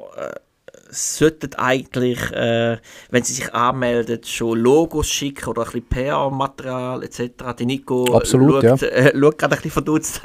sollten eigentlich, wenn sie sich anmelden, schon Logos schicken oder ein bisschen PR-Material etc. Die Nico Absolut, schaut gerade ein bisschen verdutzt.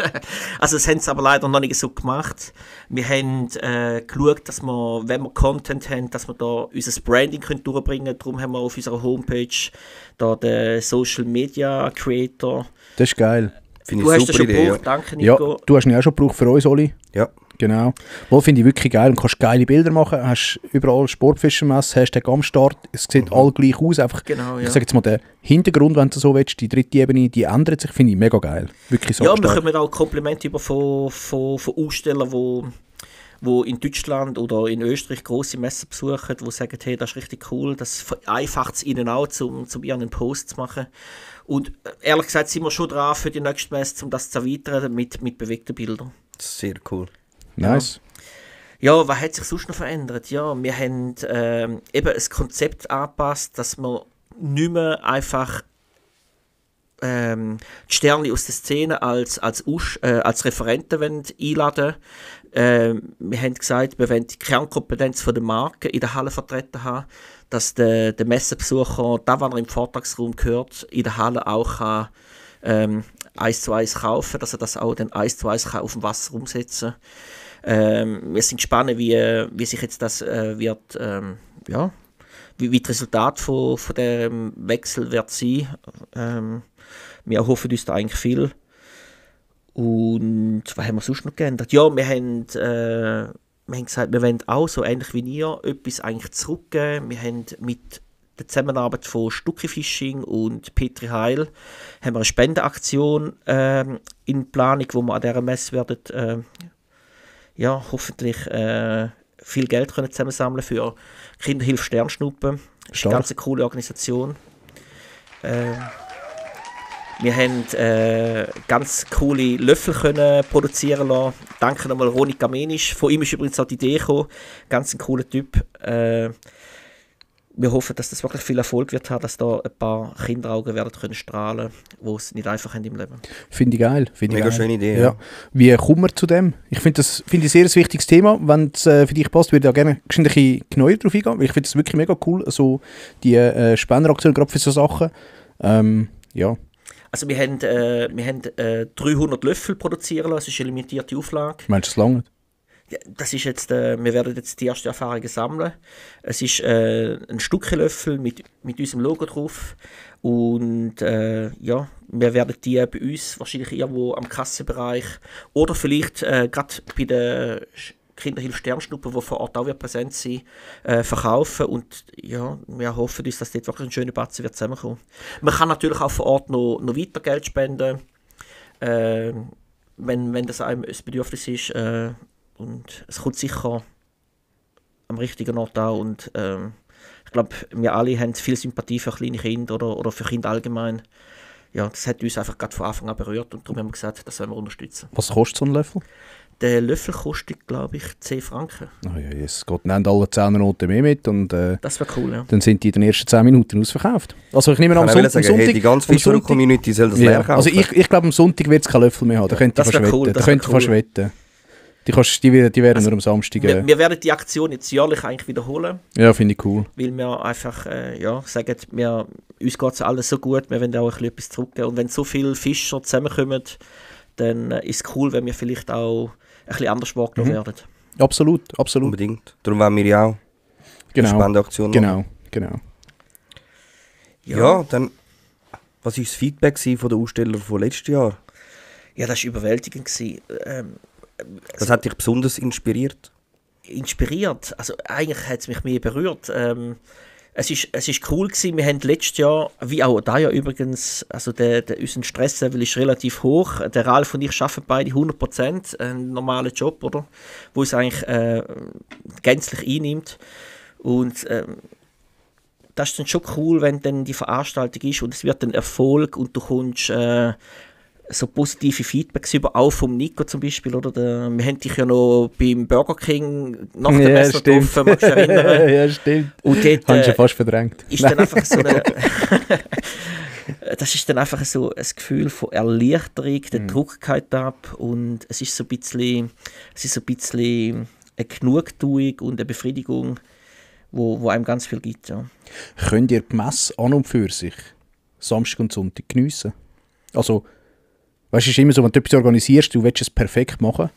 Also das haben sie aber leider noch nicht so gemacht. Wir haben geschaut, dass wir, wenn wir Content haben, dass wir da unser Branding durchbringen können. Darum haben wir auf unserer Homepage da den Social Media Creator. Das ist geil. Du hast das schon gebraucht, danke Nico. Ja, du hast ihn auch schon gebraucht für uns, Oli. Ja. Genau. Wohl finde ich wirklich geil und kannst geile Bilder machen. Hast überall Sportfischermesse, Hashtag am Start. Es sieht all gleich aus. Einfach, genau, ja. Ich sage jetzt mal, der Hintergrund, wenn du so willst, die dritte Ebene, die ändert sich, finde ich mega geil. Wirklich so ja, stark. wir kommen auch Komplimente über von Ausstellern, wo in Deutschland oder in Österreich grosse Messen besuchen, die sagen, hey, das ist richtig cool, das vereinfacht es ihnen auch, um ihren Post zu machen. Und ehrlich gesagt sind wir schon dran für die nächste Messe, um das zu erweitern mit bewegten Bildern. Sehr cool. Nice. Ja, was hat sich sonst noch verändert? Ja, wir haben eben ein Konzept angepasst, dass wir nicht mehr einfach die Sterne aus der Szene als Referenten einladen. Wir haben gesagt, wir wollen die Kernkompetenz der Marke in der Halle vertreten haben, dass der Messebesucher, da was er im Vortragsraum hört, in der Halle auch kann, 1:1 kaufen, dass er das auch dann 1:1 auf dem Wasser umsetzen kann. Wir sind gespannt, wie sich jetzt das wird, wie das Resultat von dem Wechsel wird sein. Wir hoffen uns da eigentlich viel. Und was haben wir sonst noch geändert? Ja, wir haben gesagt, wir wollen auch so ähnlich wie ihr etwas eigentlich zurückgeben. Wir haben mit der Zusammenarbeit von Stucki Fishing und Petri Heil haben wir eine Spendenaktion in Planung, wo wir an dieser Messe werden hoffentlich viel Geld können zusammensammeln für Kinderhilfe Sternschnuppen. Das ist eine ganz coole Organisation. Wir haben ganz coole Löffel können produzieren lassen. Danke nochmal Roni Kamenisch. Von ihm ist übrigens auch die Idee gekommen. Ganz ein cooler Typ. Wir hoffen, dass das wirklich viel Erfolg wird haben, dass da ein paar Kinderaugen werden können strahlen, die es nicht einfach haben im Leben. Finde ich geil. Mega schöne Idee. Ja. Wie kommen wir zu dem? Ich finde das ein sehr wichtiges Thema. Wenn es für dich passt, würde ich da gerne ein bisschen genauer drauf eingehen, weil ich finde das wirklich mega cool, so die Spenderaktion gerade für so Sachen. Ja. Also wir haben 300 Löffel produzieren lassen, das ist eine limitierte Auflage. Meinst du, es lange? Ja, das ist jetzt, wir werden jetzt die ersten Erfahrungen sammeln. Es ist ein Stuckelöffel mit unserem Logo drauf. Und ja, wir werden die bei uns wahrscheinlich irgendwo am Kassenbereich oder vielleicht gerade bei der Kinderhilfe Sternschnuppe, die vor Ort auch wird präsent sein, verkaufen. Und ja, wir hoffen uns, dass dort wirklich ein schöner Batzen wird zusammenkommen. Man kann natürlich auch vor Ort noch weiter Geld spenden, wenn das einem ein Bedürfnis ist. Und es kommt sicher am richtigen Ort an. Und ich glaube, wir alle haben viel Sympathie für kleine Kinder oder für Kinder allgemein. Ja, das hat uns einfach gerade von Anfang an berührt und darum haben wir gesagt, das sollen wir unterstützen. Was kostet so ein Löffel? Der Löffel kostet, glaube ich, 10 Franken. Oh ja, es geht nicht alle 10 Noten mehr mit und das wäre cool, ja. dann sind die in den ersten 10 Minuten ausverkauft. Also ich nehme an, am Sonntag... Hey, die ganze Fischer-Community soll das leer kaufen. Also ich glaube, am Sonntag wird es keinen Löffel mehr haben. Da könnte ich fast wetten. Da könnte ich fast wetten. Die werden nur am Samstag... Wir werden die Aktion jetzt jährlich eigentlich wiederholen. Ja, finde ich cool. Weil wir einfach sagen, uns geht es alles so gut, wir wollen auch etwas zurückgeben. Und wenn so viele Fischer zusammenkommen, dann ist es cool, wenn wir vielleicht auch ein bisschen anders wahrgenommen werden. Absolut. Unbedingt. Darum wollen wir ja auch eine Spendeaktion machen. Genau. Ja, dann... Was war das Feedback von den Ausstellern von letztes Jahr? Ja, das war überwältigend. Was hat dich besonders inspiriert? Also eigentlich hat es mich mehr berührt. Es ist cool gewesen. Wir haben letztes Jahr, wie auch da ja übrigens, also unser Stresslevel ist relativ hoch. Der Ralf und ich arbeiten beide 100%, einen normalen Job, oder? Wo es eigentlich gänzlich einnimmt. Und das ist dann schon cool, wenn dann die Veranstaltung ist und es wird ein Erfolg und du kommst so positive Feedbacks über, auch vom Nico zum Beispiel, oder? Wir haben dich ja noch beim Burger King nach dem Messer getroffen, magst du dich erinnern? Ja, stimmt. Und dort, habe ich schon fast verdrängt. Ist dann einfach so eine das ist dann einfach so ein Gefühl von Erleichterung, der Druck geht ab und es ist so ein bisschen eine Genugtuung und eine Befriedigung, wo einem ganz viel gibt. Ja. Könnt ihr die Messe an und für sich Samstag und Sonntag geniessen? Also, weißt du, es ist immer so, wenn du etwas organisierst, du willst es perfekt machen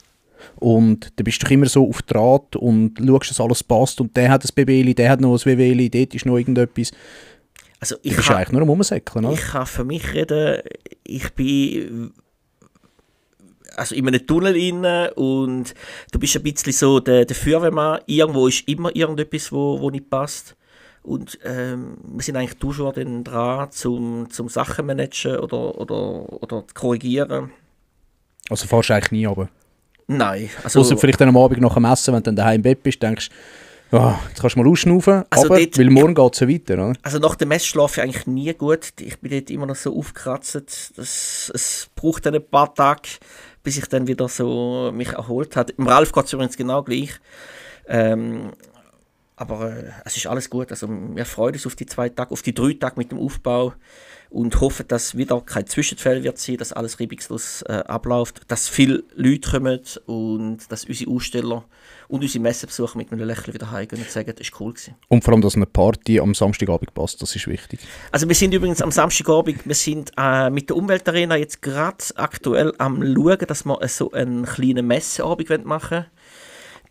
und dann bist du immer so auf Draht und schaust, dass alles passt und der hat ein BBli, der hat noch ein WWli, dort ist noch irgendetwas. Also du bist eigentlich nur am Rumsäckeln, oder? Ich kann für mich reden, ich bin also in einem Tunnel rein und du bist ein bisschen so der Feuerwehrmann, irgendwo ist immer irgendetwas, wo nicht passt. Und wir sind eigentlich toujours dann dran, zum Sachen managen oder korrigieren. Also fährst du eigentlich nie runter? Nein. Also, ausser vielleicht dann am Abend nach dem Essen, wenn du dann daheim im Bett bist, denkst oh, jetzt kannst du mal ausschnaufen, also aber dort, weil morgen geht es ja weiter, oder? Also nach dem Mess schlafe ich eigentlich nie gut. Ich bin dort immer noch so aufgekratzt. Es braucht dann ein paar Tage, bis ich dann wieder so mich erholt habe. Im Ralf geht es übrigens genau gleich. Aber es ist alles gut. Also, wir freuen uns auf die 2 Tage, auf die 3 Tage mit dem Aufbau und hoffen, dass wieder kein Zwischenfall wird sein, dass alles reibungslos abläuft, dass viele Leute kommen und dass unsere Aussteller und unsere Messebesucher mit einem Lächeln wieder heimgehen und sagen, das war cool gewesen. Und vor allem, dass eine Party am Samstagabend passt, das ist wichtig. Also wir sind übrigens am Samstagabend, wir sind mit der Umweltarena jetzt gerade aktuell am schauen, dass wir so einen kleinen Messeabend machen wollen.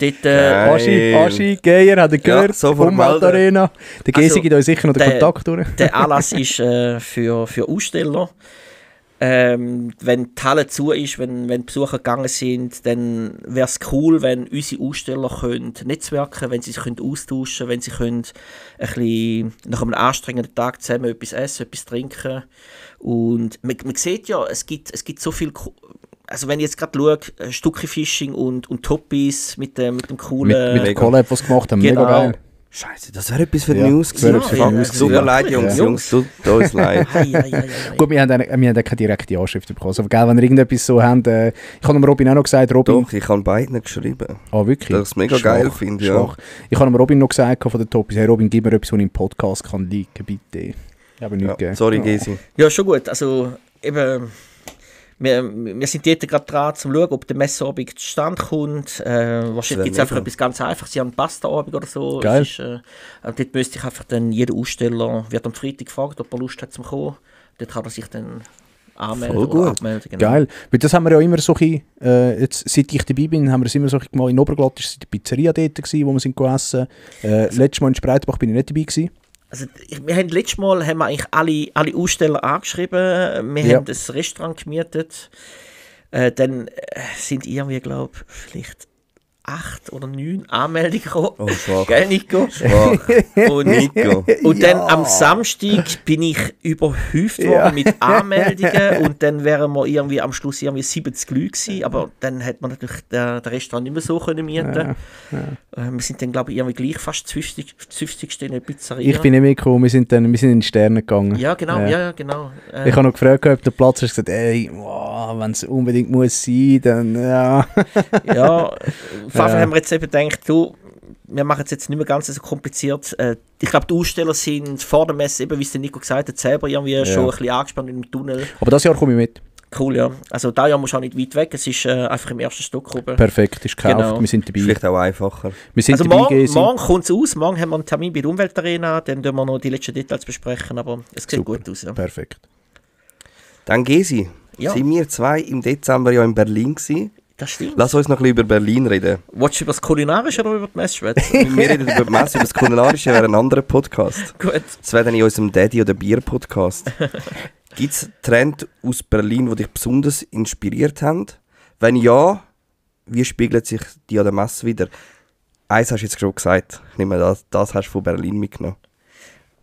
Dort, Aschi, Geier, hat er gehört, ja, Umweltarena. Der Gesi gibt euch sicher noch den Kontakt durch. Der Anlass ist für Aussteller. Wenn die Halle zu ist, wenn die Besucher gegangen sind, dann wäre es cool, wenn unsere Aussteller können netzwerken, wenn sie sich austauschen können, wenn sie können ein bisschen nach einem anstrengenden Tag zusammen etwas essen, etwas trinken. Und man sieht ja, es gibt so viel. Also wenn ich jetzt gerade schaue, Stucki-Fishing und Toppies mit dem coolen... Mit dem Collab, was gemacht haben, genau. Mega geil. Scheiße, das wäre etwas für News gewesen. Super leid, Jungs, tut uns leid. Gut, wir haben keine direkte Anschrift bekommen. Also, wenn ihr irgendetwas so habt, ich habe dem Robin auch noch gesagt, Robin... Doch, ich habe beiden geschrieben. Ah, wirklich? Dass ich es mega geil finde, ja. Ich habe dem Robin noch gesagt von den Toppies, hey Robin, gib mir etwas, was im Podcast kann liegen, bitte. Ich habe nichts gegeben. Sorry, Gesi. Ja, schon gut. Also, eben... Wir sind dort gerade dran, zu schauen, ob der Messeabend zustande kommt. Wahrscheinlich gibt es einfach etwas ganz Einfaches. Sie haben einen Pasta-Abend oder so. Geil. Dort müsste ich einfach dann, jeder Aussteller wird am Freitag gefragt, ob er Lust hat zum kommen. Dort kann er sich dann anmelden Voll oder gut. abmelden. Genau. Geil. Weil das haben wir ja immer so ein bisschen, jetzt, seit ich dabei bin, haben wir es immer so ein bisschen gemacht. In Oberglatt war es die Pizzeria dort, gewesen, wo wir sind essen. Letztes Mal in Spreitenbach bin ich nicht dabei gewesen. Also, wir haben letztes Mal haben wir eigentlich alle Aussteller angeschrieben. Wir haben das Restaurant gemietet. Dann sind irgendwie, glaube ich, vielleicht 8 oder 9 Anmeldungen gekommen. Oh, schwach. Gell, Nico? Schwach. Und, und dann am Samstag bin ich überhäuft worden mit Anmeldungen und dann wären wir irgendwie am Schluss irgendwie 70 Leute gewesen, aber dann hat man natürlich den Restaurant nicht mehr so können mieten. Wir sind dann, glaube ich, irgendwie gleich fast 50 in der Pizzeria. Ich bin nicht mitgekommen, wir sind in die Sterne gegangen. Ja, genau, ja, genau. Ich habe noch gefragt, ob der Platz ist, gesagt, ey, wow, wenn es unbedingt muss sein, dann ja. Ja, auf jeden Fall haben wir jetzt eben gedacht, du, wir machen es jetzt nicht mehr ganz so kompliziert. Ich glaube, die Aussteller sind vor der Messe, eben wie es der Nico gesagt hat, selber irgendwie schon ein bisschen angespannt im Tunnel. Aber das Jahr komme ich mit. Cool, ja. Also dieses Jahr musst du auch nicht weit weg, es ist einfach im ersten Stock oben. Perfekt, ist gekauft, Genau. wir sind dabei. Vielleicht auch einfacher. Wir sind Also dabei gewesen. morgen kommt es aus, morgen haben wir einen Termin bei der Umweltarena, dann werden wir noch die letzten Details besprechen, aber es sieht Super. gut aus. Ja. Perfekt. Dann Gesi. Ja. Sind wir zwei im Dezember ja in Berlin gewesen? Das stimmt. Lass uns noch ein bisschen über Berlin reden. Wolltest du über das Kulinarische oder über die Messe schwätzen? Wir reden über die Messe, über das Kulinarische wäre ein anderer Podcast. Gut. Das wäre dann in unserem Daddy- oder Bier-Podcast. Gibt es Trends aus Berlin, die dich besonders inspiriert haben? Wenn ja, wie spiegelt sich die an der Messe wieder? Eins hast du jetzt schon gesagt. Ich nehme an, das hast du von Berlin mitgenommen.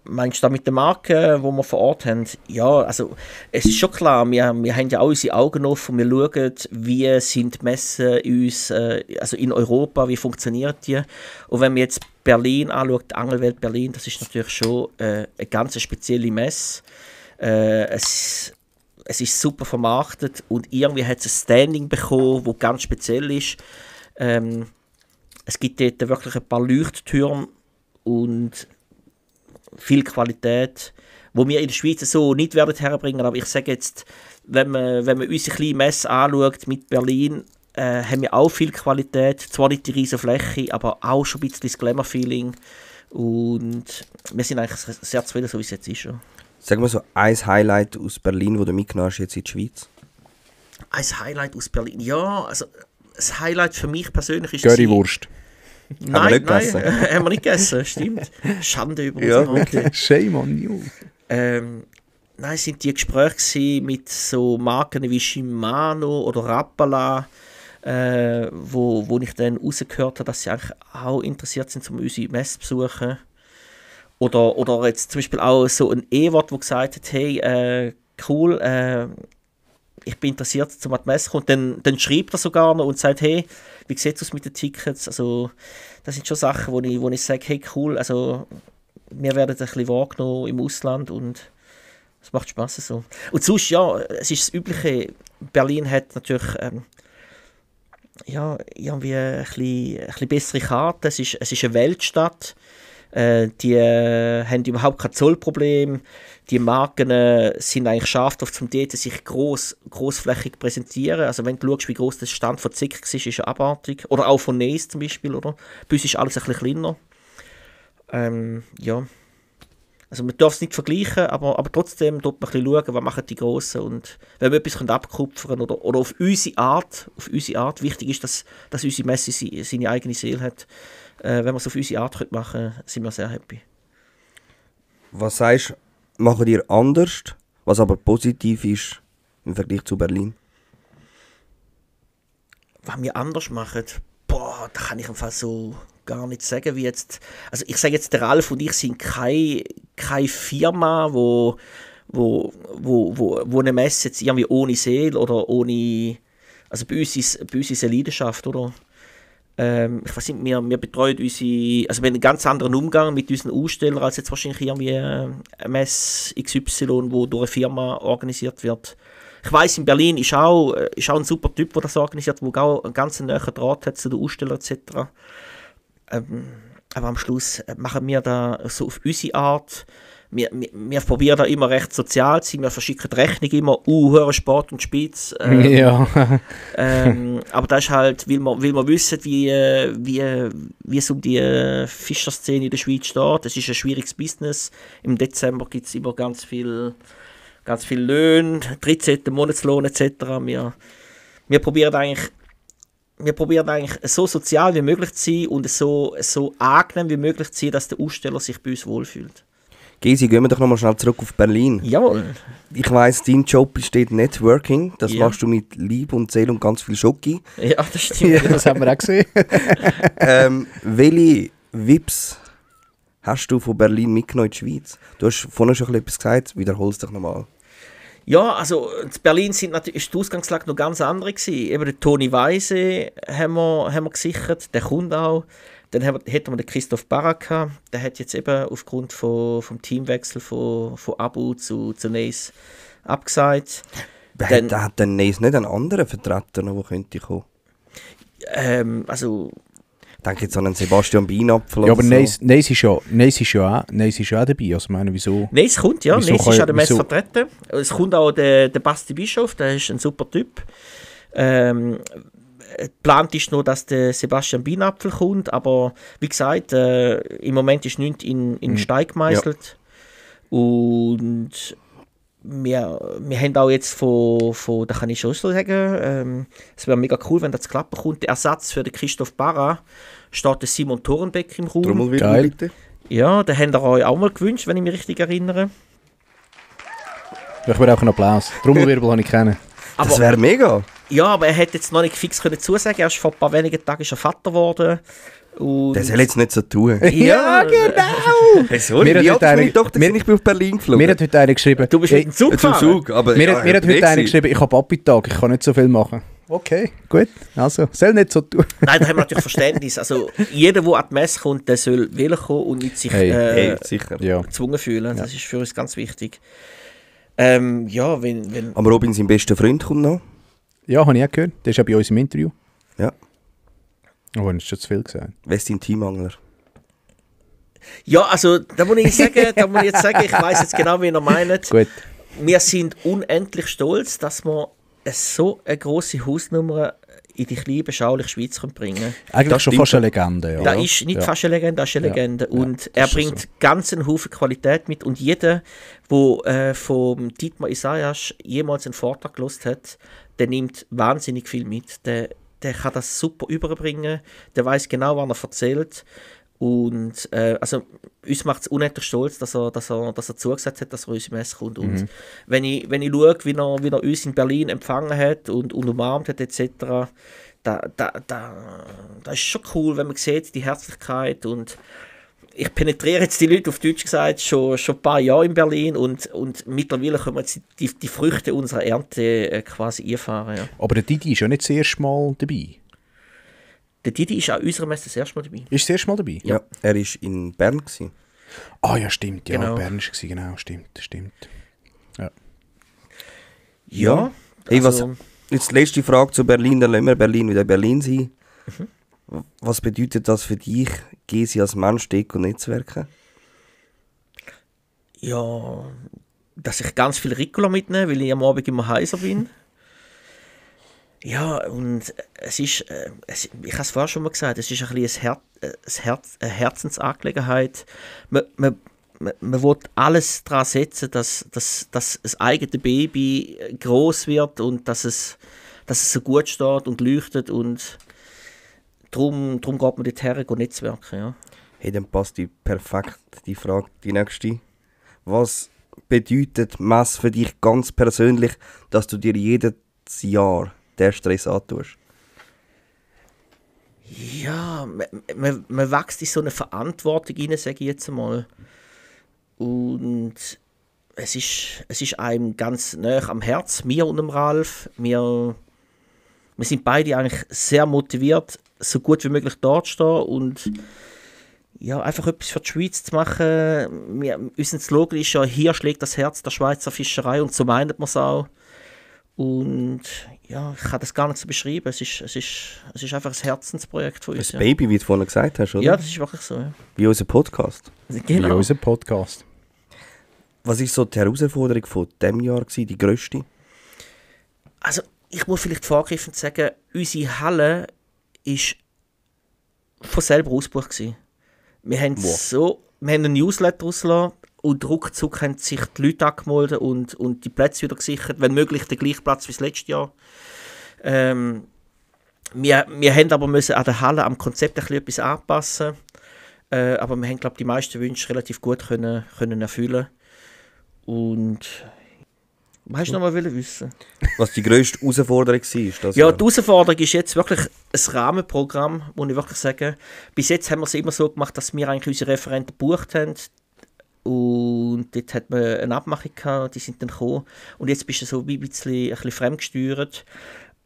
Meinst du da mit den Marken, die wir vor Ort haben? Ja, also es ist schon klar, wir haben ja auch unsere Augen offen und wir schauen, wie sind die Messen also in Europa, wie funktioniert die? Und wenn man jetzt Berlin anschaut, die Angelwelt Berlin, das ist natürlich schon eine ganz spezielle Messe. Es ist super vermarktet und irgendwie hat es ein Standing bekommen, das ganz speziell ist. Es gibt dort wirklich ein paar Leuchttürme und viel Qualität, wo wir in der Schweiz so nicht werden herbringen. Aber ich sage jetzt, wenn man unsere kleine Messe anschaut mit Berlin, haben wir auch viel Qualität. Zwar nicht die riesige Fläche, aber auch schon ein bisschen das Glamour-Feeling. Und wir sind eigentlich sehr zufrieden, so wie es jetzt ist. Ja. Sag mal so ein Highlight aus Berlin, das du mitgenommen hast jetzt in die Schweiz. Ein Highlight aus Berlin? Ja, also das Highlight für mich persönlich ist... Currywurst. Nein, Haben wir nicht gegessen? haben wir nicht gegessen, stimmt. Schande über Ja, unsere Hände. Shame on you. Nein, es waren die Gespräche gewesen mit so Marken wie Shimano oder Rapala, wo ich dann rausgehört habe, dass sie eigentlich auch interessiert sind, um unsere Messe zu besuchen. Oder jetzt zum Beispiel auch so ein E-Wort, der gesagt hat, hey, cool, ich bin interessiert, zum an die Messe zu kommen. Dann schreibt er sogar noch und sagt, hey, wie sieht es aus mit den Tickets? Also, das sind schon Sachen, wo ich sage, hey, cool, also wir werden ein bisschen wahrgenommen im Ausland und es macht Spaß so. Und sonst, ja, es ist das Übliche, Berlin hat natürlich ja, irgendwie ein bisschen bessere Karten, es ist eine Weltstadt, die haben überhaupt kein Zollproblem, die Marken sind eigentlich scharf darauf, zum dort sich grossflächig präsentieren. Also wenn du schaust, wie gross der Stand von Zick war, ist er abartig. Oder auch von Nes zum Beispiel, oder? Bei uns ist alles ein bisschen kleiner. Ja. Also man darf es nicht vergleichen, aber trotzdem dort man ein bisschen schauen, was machen die Grossen. Und wenn wir etwas abkupfern oder auf unsere Art, wichtig ist, dass unsere Messe seine eigene Seele hat. Wenn wir es auf unsere Art machen können, sind wir sehr happy. Was sagst du, machen ihr anders, was aber positiv ist im Vergleich zu Berlin? Was wir anders machen, da kann ich einfach so gar nicht sagen, wie jetzt. Also ich sage jetzt, der Ralf und ich sind keine Firma, wo eine Messe jetzt irgendwie ohne Seele oder ohne. Also bei uns ist eine Leidenschaft, oder? Ich weiß nicht, wir betreuen unsere. Also wir haben einen ganz anderen Umgang mit unseren Ausstellern als jetzt wahrscheinlich irgendwie eine Messe XY, wo durch eine Firma organisiert wird. Ich weiss, in Berlin ist auch ein super Typ, der das organisiert, der auch einen ganz nahen Draht hat zu den Ausstellern etc. Aber am Schluss machen wir da so auf unsere Art. Wir probieren da immer recht sozial zu sein. Wir verschicken die Rechnung immer, hören Sport und Spitz. Ja. Aber das ist halt, weil wir wissen, wie es um die Fischerszene in der Schweiz steht. Das ist ein schwieriges Business. Im Dezember gibt es immer ganz viel ganz viel Löhne, 13. Monatslohn etc. Wir probieren eigentlich so sozial wie möglich zu sein und so angenehm wie möglich zu sein, dass der Aussteller sich bei uns wohlfühlt. Gesi, gehen wir doch nochmal schnell zurück auf Berlin. Jawohl. Ich weiss, dein Job besteht Networking. Das Ja. machst du mit Liebe und Seele und ganz viel Schoki. Ja, das stimmt. Ja, das haben wir auch gesehen. Welche Vips hast du von Berlin mitgenommen in die Schweiz? Du hast vorhin schon etwas gesagt, wiederhol es doch nochmal. Ja, also in Berlin ist die Ausgangslage noch ganz andere gewesen. Eben den Toni Weise haben wir gesichert, der kommt auch. Dann hätten wir den Christoph Baraka, der hat jetzt eben aufgrund vom Teamwechsel von Abu zu Neis abgesagt. Hat denn Neis nicht einen anderen Vertreter noch, der könnte kommen? Also Ich denke jetzt an einen Sebastian Bienapfel. Ja, aber so. Neis ist ja auch dabei. Also, ich meine, wieso? Neis kommt, ja. Wieso Neis kann- ist an der Messe wieso- vertreten. Es kommt auch der Basti Bischof, der ist ein super Typ. Geplant ist nur, dass der Sebastian Bienapfel kommt, aber wie gesagt, im Moment ist nichts in den Stein gemeißelt. Und wir haben auch jetzt da kann ich schon so sagen, es wäre mega cool, wenn das klappen kommt. Der Ersatz für den Christoph Barra steht der Simon Thorenbeck im Raum. Trommelwirbel, Geil. bitte. Ja, den habt ihr euch auch mal gewünscht, wenn ich mich richtig erinnere. Ich will auch einen Applaus. Trommelwirbel habe ich kennen. Das wäre mega. Ja, aber er hätte jetzt noch nicht fix können zusagen. Er ist vor ein paar wenigen Tagen schon Vater geworden. Und Das soll jetzt nicht so tun. ja, genau! Wieso? Mir hat Wie alt heute ist meine eine- Tochter? mir- Ich bin auf Berlin geflogen. Mir hat heute einer geschrieben, Du bist mit dem Zug Zum gefahren. Zug, aber mir ja, hat heute einer geschrieben, ich habe Papi-Tag, ich kann nicht so viel machen. Okay, gut. Also, soll nicht so tun. Nein, da haben wir natürlich Verständnis. Also, jeder, der an die Messe kommt, der soll wählen kommen und nicht sich Hey, sicher. Ja. gezwungen fühlen. Das ist für uns ganz wichtig. Ja, wenn Aber Robin, sein bester Freund, kommt noch. Ja, habe ich auch gehört. Der ist auch bei uns im Interview. Ja. Oh, das ist schon zu viel gesagt. Wer ist dein Teamangler? ja, also, da muss ich jetzt sagen, ich weiß jetzt genau, wie ihr meint. Gut. Wir sind unendlich stolz, dass wir so eine grosse Hausnummer in die kleine, beschauliche Schweiz bringen können. Eigentlich Das schon stimmt. fast eine Legende. Ja. Da ist nicht fast eine Legende, das ist eine Legende. Und er das ist bringt so. ganz einen Haufen Qualität mit. Und jeder, der vom Dietmar Isaias jemals einen Vortrag gehört hat, der nimmt wahnsinnig viel mit. Der kann das super überbringen. Der weiß genau, was er erzählt. Und also, uns macht es unendlich stolz, dass er zugesagt hat, dass er uns im Messe kommt. Und wenn ich schaue, wie er uns in Berlin empfangen hat und umarmt hat etc., da ist schon cool, wenn man sieht, die Herzlichkeit. Und ich penetriere jetzt die Leute, auf Deutsch gesagt, schon ein paar Jahre in Berlin und mittlerweile können wir jetzt die Früchte unserer Ernte quasi einfahren. Ja. Aber der Didi ist ja nicht das erste Mal dabei. Der Didi ist an unserer Messe das erste Mal dabei. Ist das erste Mal dabei? Ja. Er war in Bern. Gewesen. Ah ja, stimmt. Ja, Genau. Bern war es, genau. Stimmt. Ja, Hey, also, jetzt die letzte Frage zu Berlin, dann lassen wir Berlin wieder Berlin sein. Was bedeutet das für dich, Gesi als Mensch, Deko und Netzwerken? ja, dass ich ganz viel Ricola mitnehme, weil ich am Abend immer heiser bin. Ja, und es ist, ich habe es vorher schon mal gesagt, es ist ein bisschen eine Herzensangelegenheit. Man will alles daran setzen, dass das eigene Baby groß wird und dass es so gut steht und leuchtet. Und darum geht man dorthin netzwerken. Ja. Hey, dann passt die perfekt die Frage, die nächste. Was bedeutet Messe für dich ganz persönlich, dass du dir jedes Jahr den Stress antust? Ja, man wächst in so eine Verantwortung rein, sage ich jetzt einmal. Und es ist einem ganz nahe am Herz, mir und dem Ralf. Wir sind beide eigentlich sehr motiviert, so gut wie möglich dort zu stehen und ja, einfach etwas für die Schweiz zu machen. Unser Slogan ist ja, hier schlägt das Herz der Schweizer Fischerei und so meint man es auch. Und ja, ich kann das gar nicht so beschreiben. Es ist einfach ein Herzensprojekt von uns. Das Baby, wie du vorhin gesagt hast, oder? Ja, das ist wirklich so. Ja. Wie unser Podcast. Wie Genau. unser Podcast. Was war so die Herausforderung von diesem Jahr, die grösste? Also, ich muss vielleicht vorgreifend sagen, unsere Halle war von selber ausgebucht gewesen. Wir haben einen Newsletter rausgelassen und ruckzuck haben sich die Leute angemeldet und die Plätze wieder gesichert, wenn möglich der gleiche Platz wie das letzte Jahr. Wir haben aber müssen an der Halle am Konzept ein bisschen etwas anpassen, aber wir haben, glaube ich, die meisten Wünsche relativ gut können erfüllen. Und was hast du noch mal wissen? Was die grösste Herausforderung war? Das Ja, die Herausforderung ist jetzt wirklich ein Rahmenprogramm, muss ich wirklich sagen. Bis jetzt haben wir es immer so gemacht, dass wir eigentlich unsere Referenten gebucht haben. Und dort hat man eine Abmachung gehabt, die sind dann gekommen. Und jetzt bist du so ein bisschen fremdgesteuert.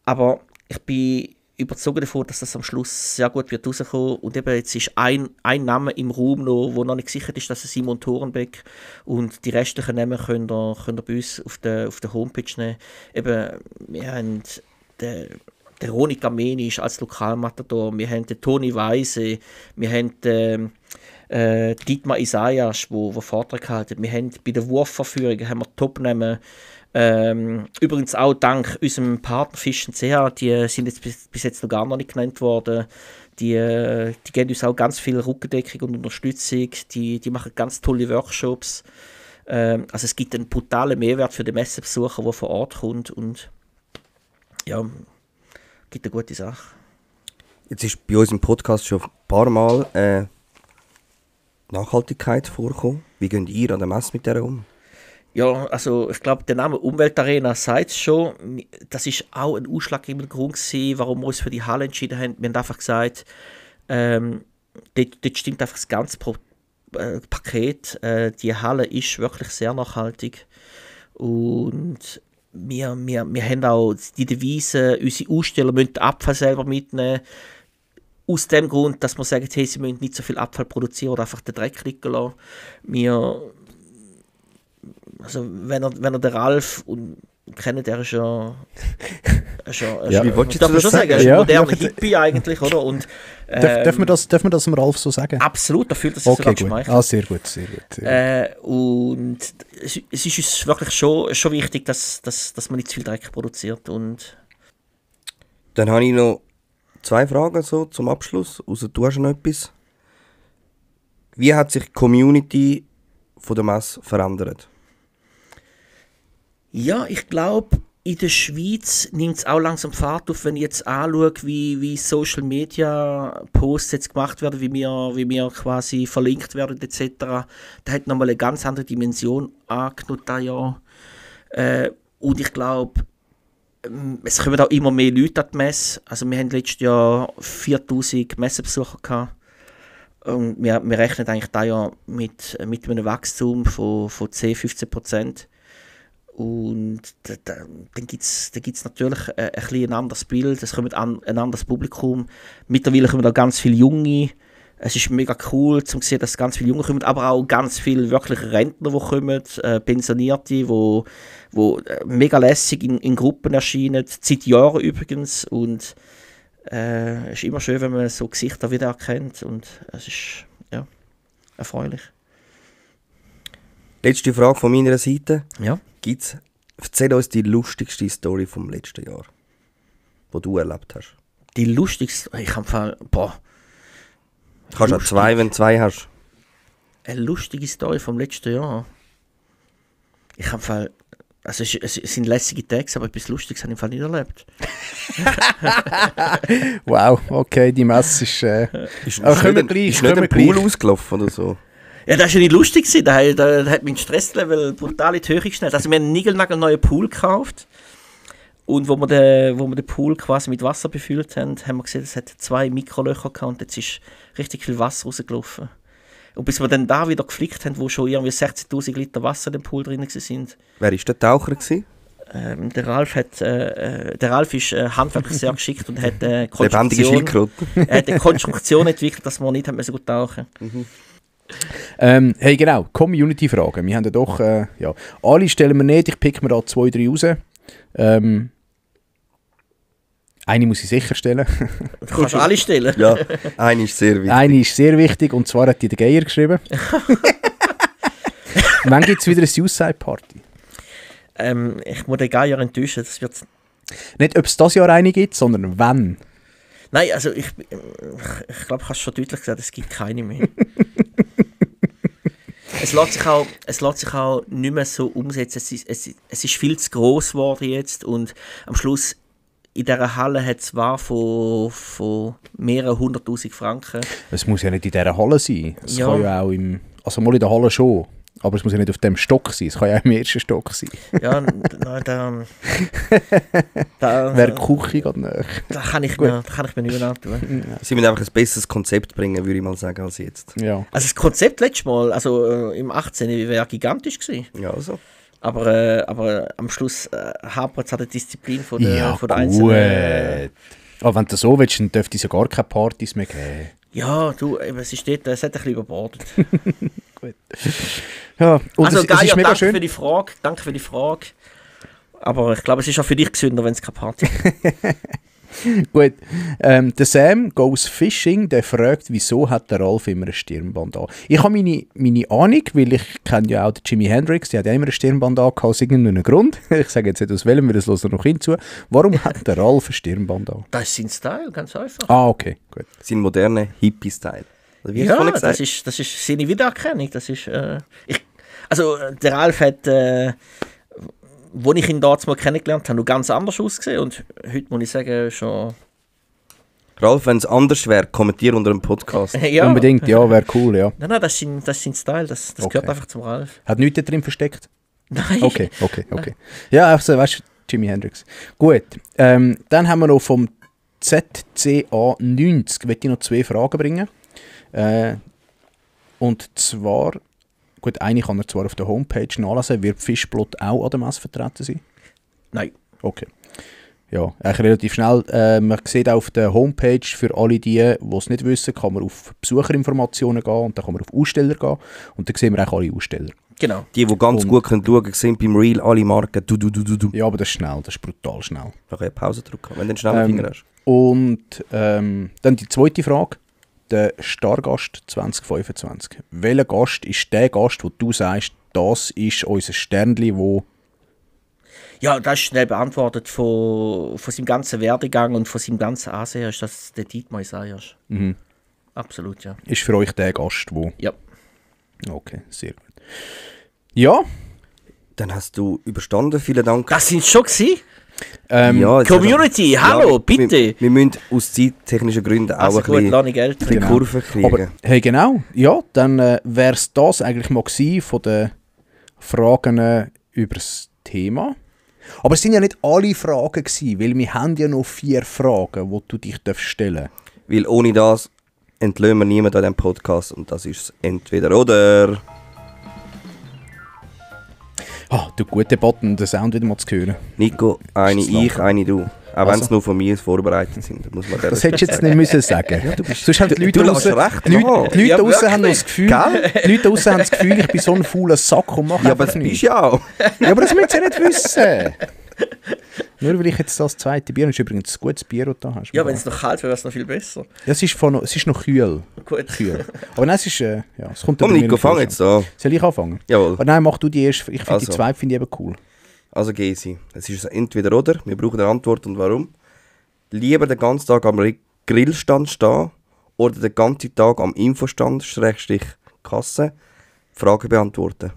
Aber ich bin überzeugt davon, dass das am Schluss sehr gut wird rauskommen. Und eben jetzt ist ein Name im Raum noch, wo noch nicht gesichert ist, das ist Simon Thorenbeck. Und die restlichen Namen könnt ihr bei uns auf der Homepage nehmen. Eben, wir haben der Roni Gameni als Lokalmatador, wir haben den Toni Weise, wir haben Dietmar Isaias, wo Vortrag halten. Wir haben bei der Wurfverführung haben wir Topnamen. Übrigens auch dank unserem Partner Fischen CH, die sind jetzt bis jetzt noch gar noch nicht genannt worden. Die geben uns auch ganz viel Rückendeckung und Unterstützung. Die machen ganz tolle Workshops. Also es gibt einen brutalen Mehrwert für den Messebesucher, der vor Ort kommt. Und ja, gibt eine gute Sache. Jetzt ist bei uns im Podcast schon ein paar Mal Nachhaltigkeit vorgekommen. Wie geht ihr an der Messe mit der um? Ja, also ich glaube, der Name Umweltarena sagt es schon. Das ist auch ein ausschlaggebender Grund gewesen, warum wir uns für die Halle entschieden haben. Wir haben einfach gesagt, dort stimmt einfach das ganze Paket. Die Halle ist wirklich sehr nachhaltig. Und wir haben auch die Devise, unsere Aussteller müssen den Abfall selber mitnehmen. Aus dem Grund, dass wir sagen, hey, sie müssen nicht so viel Abfall produzieren oder einfach den Dreck liegen lassen. Also wenn ihr den Ralf kennt, der ist ja Wie wolltest du darf man das schon sagen? sagen, er ist ein Ja, moderner ja, Hippie eigentlich, oder? Und, Darf man das dem Ralf so sagen? absolut, da fühlt er sich Okay, sogar gut. geschmeichelt. Sehr gut, sehr gut. Und es ist uns wirklich schon wichtig, dass man nicht zu viel Dreck produziert. Und Dann habe ich noch 2 Fragen so zum Abschluss. Also, du hast noch etwas. Wie hat sich die Community von der Messe verändert? ja, ich glaube, in der Schweiz nimmt es auch langsam Fahrt auf, wenn ich jetzt anschaue, wie Social Media Posts jetzt gemacht werden, wie wir quasi verlinkt werden etc. Da hat nochmal eine ganz andere Dimension angenommen dieses Jahr. Und ich glaube, es kommen auch immer mehr Leute an die Messe. Also wir haben letztes Jahr 4000 Messebesucher gehabt. Und wir rechnen eigentlich dieses Jahr mit einem Wachstum von 10-15%. Und dann gibt's natürlich ein bisschen ein anderes Bild, es kommt ein anderes Publikum. Mittlerweile kommen auch ganz viele Junge. Es ist mega cool zu sehen, dass ganz viele Junge kommen, aber auch ganz viele wirklich Rentner, die kommen, Pensionierte, die mega lässig in Gruppen erscheinen, seit Jahren übrigens. Und es ist immer schön, wenn man so Gesichter wieder erkennt und es ist ja erfreulich. Letzte Frage von meiner Seite. Ja. Erzähl uns die lustigste Story vom letzten Jahr, die du erlebt hast. Die lustigste, ich habe Du kannst auch 2, wenn du 2 hast. eine lustige Story vom letzten Jahr. Ich habe also es sind lässige Tags, aber etwas Lustiges habe ich im Fall nicht erlebt. Wow, okay, die Messe ist... aber können wir gleich, ist nicht ein Pool ausgelaufen oder so? Ja, das war ja nicht lustig gewesen. Da hat mein Stresslevel brutal in die Höhe geschnellt. Also wir haben einen niegelnagelneuen Pool gekauft. Und wo wir den Pool quasi mit Wasser befüllt haben, haben wir gesehen, es hat 2 Mikrolöcher gehabt und jetzt ist richtig viel Wasser rausgelaufen. Und bis wir dann da wieder geflickt haben, wo schon irgendwie 16'000 Liter Wasser in dem Pool drin waren. Wer war der Taucher gewesen? Der Ralf ist handwerklich sehr geschickt und hat Lebendige Schildkröte. eine Konstruktion entwickelt, dass wir nicht haben so gut tauchen. hey, genau, Community-Fragen. Wir haben ja doch... ja. Alle stellen wir nicht, ich pick mir da 2, 3 raus. Eine muss ich sicher stellen. Du kannst alle stellen. Ja, eine ist sehr wichtig. Eine ist sehr wichtig und zwar hat die der Geier geschrieben. Wann gibt es wieder eine Suicide-Party? Ich muss den Geier enttäuschen. Das wird... Nicht, ob es dieses Jahr eine gibt, sondern wann. Nein, also ich glaube, ich habe schon deutlich gesagt, es gibt keine mehr. Es lässt sich auch nicht mehr so umsetzen. Es ist viel zu gross geworden jetzt und am Schluss in dieser Halle hat es zwar von mehreren 100'000 Franken. Es muss ja nicht in dieser Halle sein. Es Ja. kann ja auch also mal in der Halle schon, aber es muss ja nicht auf dem Stock sein. Es kann ja auch im ersten Stock sein. Ja, nein, da Wäre die Küche gerade näher. da kann ich mir nicht mehr antun. Sie müssen einfach ein besseres Konzept bringen, würde ich mal sagen, als jetzt. Ja. Also das Konzept letztes Mal, also im 18. wäre gigantisch gewesen. Ja, also. Aber am Schluss hapert es an der Disziplin von der, Ja, von der gut. einzelnen. Aber wenn du so willst, dann dürfte es ja gar keine Partys mehr geben. Ja, du, eben, es hat ein bisschen überbordet. Ja, und Also es geil, ist ja, mega danke schön. für die Frage. Aber ich glaube, es ist auch für dich gesünder, wenn es keine Party gibt. Gut, der Sam goes fishing, der fragt, wieso hat der Ralf immer ein Stirnband an. Ich habe meine Ahnung, weil ich kenne ja auch den Jimi Hendrix, der hat ja immer ein Stirnband an, aus irgendeinem Grund. Ich sage jetzt nicht aus welchem, weil das hören noch hinzu. Warum hat der Ralf ein Stirnband an? Das ist sein Style, ganz einfach. Ah, okay, gut. Sein moderner Hippie-Style. Oder wie hast du Ja, vorhin gesagt? das ist seine Wiedererkennung. Das ist, der Ralf hat, als ich ihn damals mal kennengelernt habe, noch ganz anders ausgesehen. Und heute muss ich sagen, schon... Ralf, wenn es anders wäre, kommentier unter dem Podcast. Ja. Unbedingt, ja, wäre cool, ja. Nein, das ist sein Style. Das Okay. gehört einfach zum Ralf. Hat nichts da drin versteckt? Nein. Okay. Ja, also, weißt du, Jimi Hendrix. Gut, dann haben wir noch vom ZCA 90, möchte ich noch 2 Fragen bringen. Und zwar, gut, eine kann er zwar auf der Homepage nachlesen, wird Fischblot auch an der Messe vertreten sein? Nein. Okay. Ja, eigentlich relativ schnell. Man sieht auch auf der Homepage, für alle die es nicht wissen, kann man auf Besucherinformationen gehen und dann kann man auf Aussteller gehen und dann sehen wir auch alle Aussteller. Genau. Die ganz Und- gut schauen können, sehen beim Reel alle Marken. Du. Ja, aber das ist schnell, das ist brutal schnell. Da kann ich Pause drücken, wenn du einen schnellen Finger hast. Und dann die zweite Frage, der Stargast 2025. Welcher Gast ist der Gast, wo du sagst, das ist unser Sternli, wo... Ja, das ist schnell beantwortet von seinem ganzen Werdegang und von seinem ganzen Ansehen. Ist das der Dietmar Isaias? Mhm. Absolut, ja. Ist für euch der Gast, wo... Ja. Okay, sehr gut. Ja, Dann hast du überstanden, vielen Dank. Das sind schon gewesen. Ja, jetzt Community, hallo, Ja, bitte. Wir müssen aus zeittechnischen Gründen auch Also ein gut, bisschen lass ich Geld die drin. Kurve kriegen. aber hey, genau. Ja, dann wäre es das eigentlich mal gewesen von den Fragen über das Thema. Aber es sind ja nicht alle Fragen gewesen, weil wir haben ja noch 4 Fragen, die du dich stellen darfst. Weil ohne das entlösen wir niemanden an diesem Podcast und das ist entweder oder. Ah, du gute Button, den Sound wieder mal zu hören. Nico, eine Ist das ich, eine du. Auch wenn Also. es nur von mir vorbereitet sind. Muss man Das hättest du jetzt nicht müssen sagen. Sonst haben die Leute du lässt draussen- recht die Leute- machen. die Leute Ja, draussen haben noch wirklich. das Gefühl, die Leute draussen haben das Gefühl, ich bin so ein fauler Sack und mache Ja, aber einfach das nichts. bist ja auch. Ja, aber das müsst ihr nicht wissen. Nur weil ich jetzt das zweite Bier, das ist übrigens ein gutes Bier, das du da hast. Ja, wenn es noch kalt wäre, wäre es noch viel besser. Ja, es ist noch kühl. Gut. kühl. Aber nein, es ist, ja, es kommt Komm bei mir Nico, im fang Kühlschrank. jetzt an. Soll ich anfangen? Jawohl. Aber nein, mach du die erste. Ich finde die Also. zweite finde ich eben cool. Also Gesi, es ist ein entweder oder. Wir brauchen eine Antwort und warum. Lieber den ganzen Tag am Grillstand stehen oder den ganzen Tag am Infostand, / Kasse, Fragen beantworten.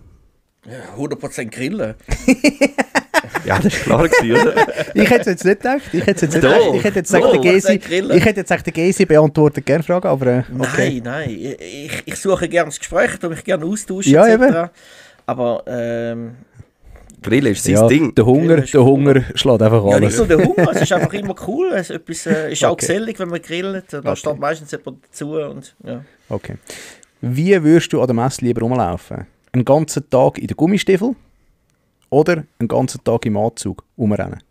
100% grillen. Ja, das war klar gewesen, oder? Ich hätte es jetzt nicht gedacht. Ich hätte jetzt Doch. gesagt, der Doch, Gesi, das grillen. ich hätte jetzt gesagt, der Gesi beantwortet gerne Fragen, aber okay. Nein. Ich suche gerne das Gespräch, ich mich gerne austauschen. Ja, etc. eben. Aber Grillen ist sein Ja, Ding. der Hunger schlägt einfach ja, nicht alles. so der Hunger, es ist einfach immer cool. Es ist, ist auch Okay. gesellig, wenn man grillt. Da Okay. steht meistens jemand dazu. Und, ja. Okay. Wie würdest du an der Messe lieber rumlaufen? Einen ganzen Tag in den Gummistiefel oder einen ganzen Tag im Anzug rumrennen?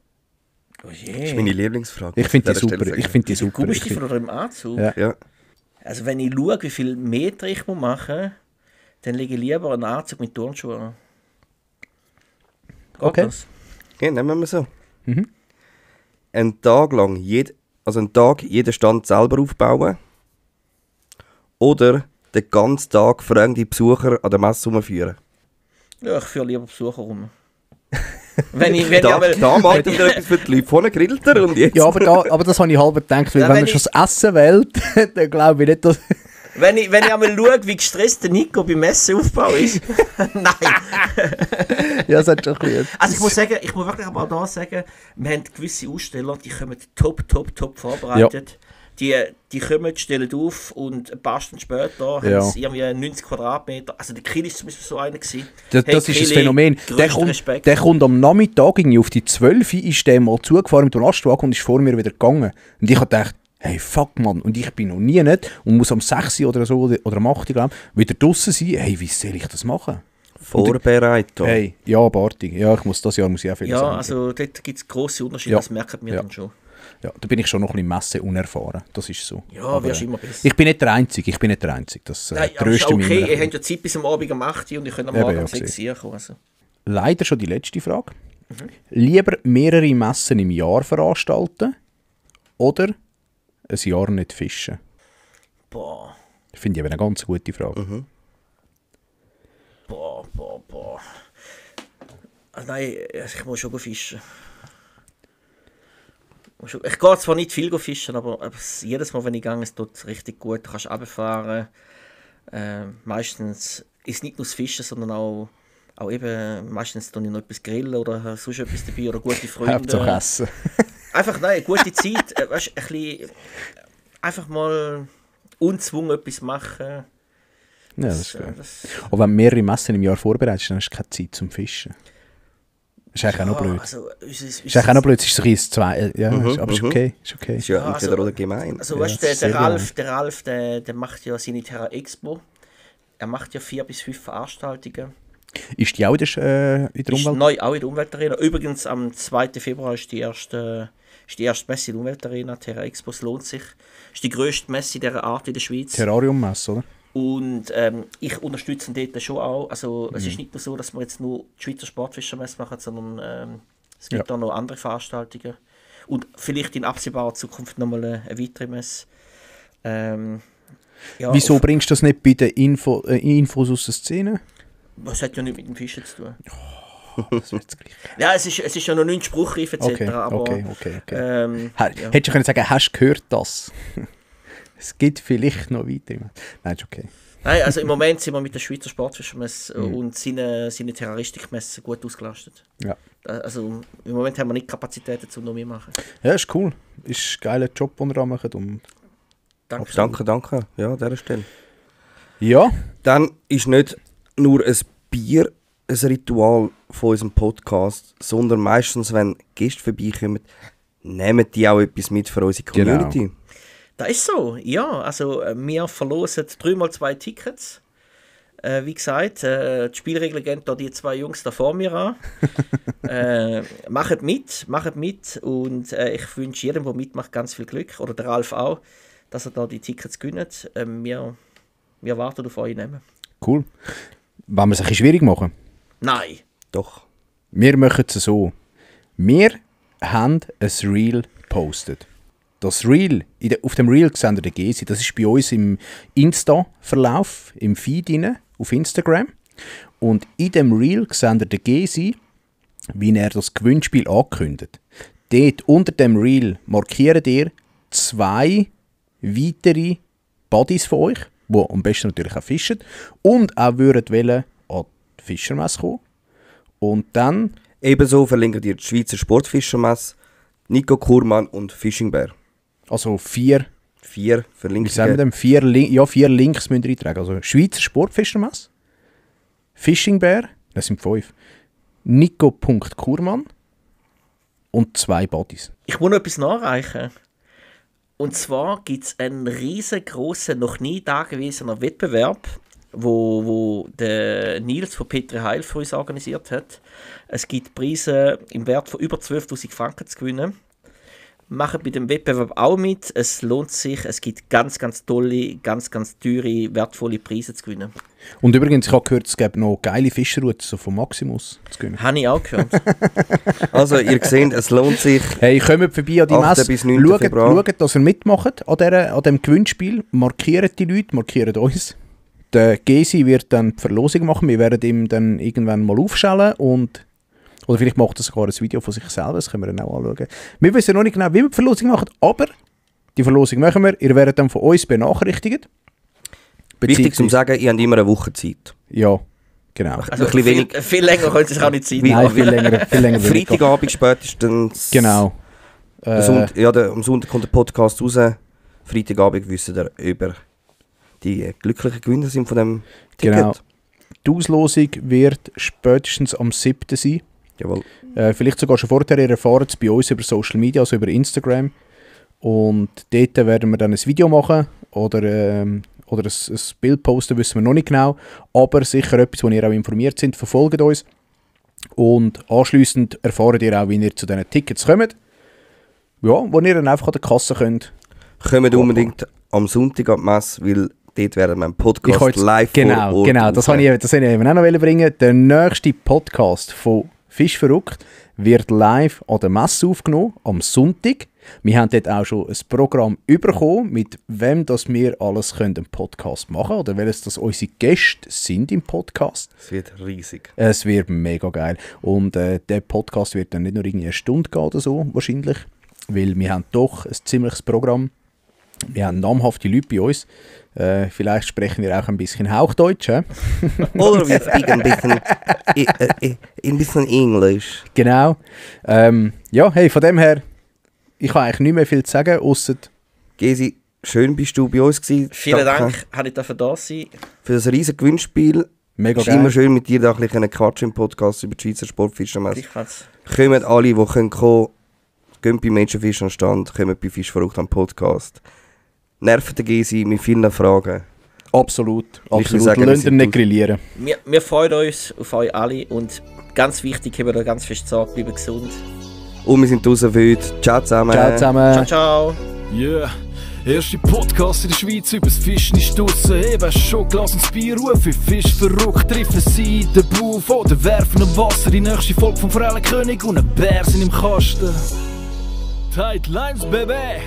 Oh Das ist je. meine Lieblingsfrage. Ich finde die An dieser super. Stelle Ich sagen. finde die Im super. Ich Gummistiefel find, oder im Anzug? Ja. Ja. Also wenn ich schaue, wie viele Meter ich machen muss, dann lege ich lieber einen Anzug mit Turnschuhen an. Geht Okay. das? Okay, nehmen wir so. Mhm. Einen Tag lang jeden Stand selber aufbauen oder den ganzen Tag fremde Besucher an der Messe rumführen. Ja, ich führe lieber Besucher rum. wenn ich aber... Da macht er wieder etwas für die Leute. Vorne grillt er und jetzt... Ja, aber das habe ich halb gedacht, weil Ja, wenn wenn man schon das Essen wählt, dann glaube ich nicht, dass... Wenn ich einmal schaue, wie gestresst der Nico beim Messeaufbau ist. Nein. Ja, das hat schon ein bisschen... Also ich muss wirklich aber auch da sagen, wir haben gewisse Aussteller, die kommen top vorbereitet. Die kommen, stellen auf und ein paar Stunden später haben sie irgendwie 90 Quadratmeter. Also der Kiel ist zum Beispiel so einer gewesen. Das ist ein Phänomen. Der kommt am Nachmittag irgendwie auf die 12 Uhr, ist der mal zugefahren mit dem Lastwagen und ist vor mir wieder gegangen. Und ich habe gedacht, hey, fuck, Mann. Und ich bin noch nie nicht und muss am 6 Uhr oder so oder am 8 Uhr glaube wieder draussen sein. Hey, wie soll ich das machen? Vorbereitung. Hey, ja, Bartig. Ja, das Jahr muss ich auch viel sagen. Ja, also dort gibt es grosse Unterschiede, das merken wir dann schon. Ja, da bin ich schon noch ein bisschen Messe unerfahren. Das ist so. Ja, aber wirst immer besser. Ich bin nicht der Einzige. Das Nein, aber ist okay. Ihr habt ja Zeit bis am Abend um 8 Uhr und ich kann am Morgen um 6 Uhr kommen. Also. Leider schon die letzte Frage. Lieber mehrere Messen im Jahr veranstalten oder ein Jahr nicht fischen? Boah. Finde ich aber eine ganz gute Frage. Boah. Nein, ich muss schon fischen. Ich gehe zwar nicht viel fischen, aber jedes Mal, wenn ich gehe, ist es richtig gut. Du kannst runterfahren. Meistens ist es nicht nur das Fischen, sondern auch eben, meistens tue ich noch etwas grillen oder sonst etwas dabei oder gute Freunde. Hauptsache essen. Einfach, nein, gute Zeit. Weißt, ein bisschen, einfach mal unzwungen etwas machen. Ja, das ist gut. Und wenn du mehrere Messen im Jahr vorbereitest, dann hast du keine Zeit zum Fischen. Das ist eigentlich auch noch blöd. Also, ist eigentlich auch noch blöd, es ist so ein zwei. Ja, aber ist okay. Ist ja entweder oder gemein. Also weißt du, der Ralf, der macht ja seine Terra Expo. Er macht ja 4 bis 5 Veranstaltungen. Ist die auch in der Umwelt? Ist neu auch in der Umweltarena. Übrigens am 2. Februar ist die erste Messe in der Umweltarena, Terra Expo. Es lohnt sich. Ist die grösste Messe dieser Art in der Schweiz. Terrarium-Messe, oder? Und ich unterstütze dort schon auch. Also es ist nicht nur so, dass wir jetzt nur die Schweizer Sportfischermesse machen, sondern es gibt auch noch andere Veranstaltungen. Und vielleicht in absehbarer Zukunft nochmal eine weitere Messe. Wieso bringst du das nicht bei den Infos aus der Szene? Das hat ja nichts mit dem Fischen zu tun. Das wird's gleich. Ja, es ist ja noch nicht spruchreif etc. Okay. Hättest du können sagen, hast du gehört das? Es gibt vielleicht noch weiter. Nein, ist okay. Nein, also im Moment sind wir mit der Schweizer Sportfischermesse und seine Terroristikmesse gut ausgelastet. Ja. Also im Moment haben wir nicht Kapazitäten, um noch mehr machen. Ja, ist cool. Ist ein geiler Job, den ihr macht. Danke. Ja, an dieser Stelle. Ja. Dann ist nicht nur ein Bier ein Ritual von unserem Podcast, sondern meistens, wenn Gäste vorbeikommen, nehmen die auch etwas mit für unsere Community. Genau. Das ist so, ja. Also wir verlosen 3x2 Tickets. Wie gesagt, die Spielregeln gehen da die 2 Jungs da vor mir an. Macht mit und ich wünsche jedem, der mitmacht, ganz viel Glück, oder der Ralf auch, dass er da die Tickets gönnt. Wir warten auf euch nehmen. Cool. Wollen wir es ein bisschen schwierig machen? Nein. Doch. Wir machen es so. Wir haben ein Reel gepostet. Das Reel, auf dem Reel seht ihr den Gesi, das ist bei uns im Insta-Verlauf, im Feed rein, auf Instagram. Und in dem Reel seht ihr den Gesi, wie er das Gewinnspiel ankündigt. Dort unter dem Reel markiert ihr 2 weitere Buddies von euch, die am besten natürlich auch fischen und auch wollen an die Fischermesse kommen. Und dann... Ebenso verlinkt ihr die Schweizer Sportfischermesse, Nico Kurmann und Fishing Bear. Also 4 Verlinkungen. Wie sagen wir denn? 4 Links müsst ihr eintragen. Also Schweizer Sportfischermesse, Fishing Bear, das sind 5, Nico.Kurmann und 2 Buddies. Ich muss noch etwas nachreichen. Und zwar gibt es einen riesengroßen, noch nie dagewesenen Wettbewerb, wo der Nils von Petri Heil für uns organisiert hat. Es gibt Preise im Wert von über 12'000 Franken zu gewinnen. Machen bei dem Wettbewerb auch mit. Es lohnt sich. Es gibt ganz, ganz tolle, ganz, ganz teure, wertvolle Preise zu gewinnen. Und übrigens, ich habe gehört, es gibt noch geile Fischerrouten so von Maximus zu gewinnen. Habe ich auch gehört. Also, ihr seht, es lohnt sich. Hey, kommt vorbei an die Messe. Schaut, dass ihr mitmacht an dem Gewinnspiel. Markiert die Leute, markiert uns. Der Gesi wird dann die Verlosung machen. Wir werden ihm dann irgendwann mal aufschellen und... Oder vielleicht macht er sogar ein Video von sich selber, das können wir dann auch anschauen. Wir wissen noch nicht genau, wie wir die Verlosung machen, aber die Verlosung machen wir. Ihr werdet dann von uns benachrichtigt. Wichtig zu sagen, ich habe immer eine Woche Zeit. Ja, genau. Also ein bisschen viel länger können Sie sich auch nicht Zeit Nein, nehmen. viel länger. Freitagabend spätestens. Genau. Am Sonntag kommt der Podcast raus. Freitagabend wissen wir über die glücklichen Gewinner sind von dem Ticket. Genau. Die Auslosung wird spätestens am 7. sein. Jawohl. Vielleicht sogar schon vorher, ihr erfahrt es bei uns über Social Media, also über Instagram. Und dort werden wir dann ein Video machen oder ein Bild posten, wissen wir noch nicht genau. Aber sicher etwas, wo ihr auch informiert sind, verfolgt uns. Und anschliessend erfahrt ihr auch, wie ihr zu diesen Tickets kommt. Ja, wo ihr dann einfach an der Kasse könnt. Kommt unbedingt am Sonntag an die Messe, weil dort werden wir einen Podcast live vor Ort Genau, das wollte ich eben auch noch bringen. Der nächste Podcast von Fisch verrückt wird live an der Messe aufgenommen, am Sonntag. Wir haben dort auch schon ein Programm bekommen, mit wem das wir alles einen Podcast machen können oder welches das unsere Gäste sind im Podcast. Es wird riesig. Es wird mega geil. Und der Podcast wird dann nicht nur irgendwie eine Stunde gehen oder so, wahrscheinlich, weil wir haben doch ein ziemliches Programm. Wir haben namhafte Leute bei uns. Vielleicht sprechen wir auch ein bisschen Hauchdeutsch. Oder wir sprechen ein bisschen Englisch. Genau. Ja, hey, von dem her, ich habe eigentlich nicht mehr viel zu sagen, ausser... Gesi, schön bist du bei uns gewesen. Vielen Dank, dass ich da sein. Für das riesige Gewinnspiel. Mega Es ist geil. immer schön, mit dir da ein bisschen quatschen im Podcast über die Schweizer Sportfischermesse. Gleichfalls. Kommen alle, die kommen, gehen bei Menschenfisch an den Stand, kommen bei Fisch verrückt am Podcast. Nerven den Gesi mit vielen Fragen. Absolut. Ich will Absolut. sagen, wir Lasst ihn sind nicht aus- grillieren. Wir freuen uns auf euch alle und ganz wichtig, haben wir da ganz fest Sorge, bleiben gesund. Und wir sind draußen für heute. Ciao zusammen. Ciao zusammen. Ciao, ciao. Yeah, erste Podcast in der Schweiz über das Fischen ist draussen. Eben schon Glas ins Bier rufen, Fisch verrückt, treffen sie den Buff oder werfen am Wasser. Die nächste Folge vom Forellenkönig und ein Bär sind im Kasten. Tight Lines, Baby!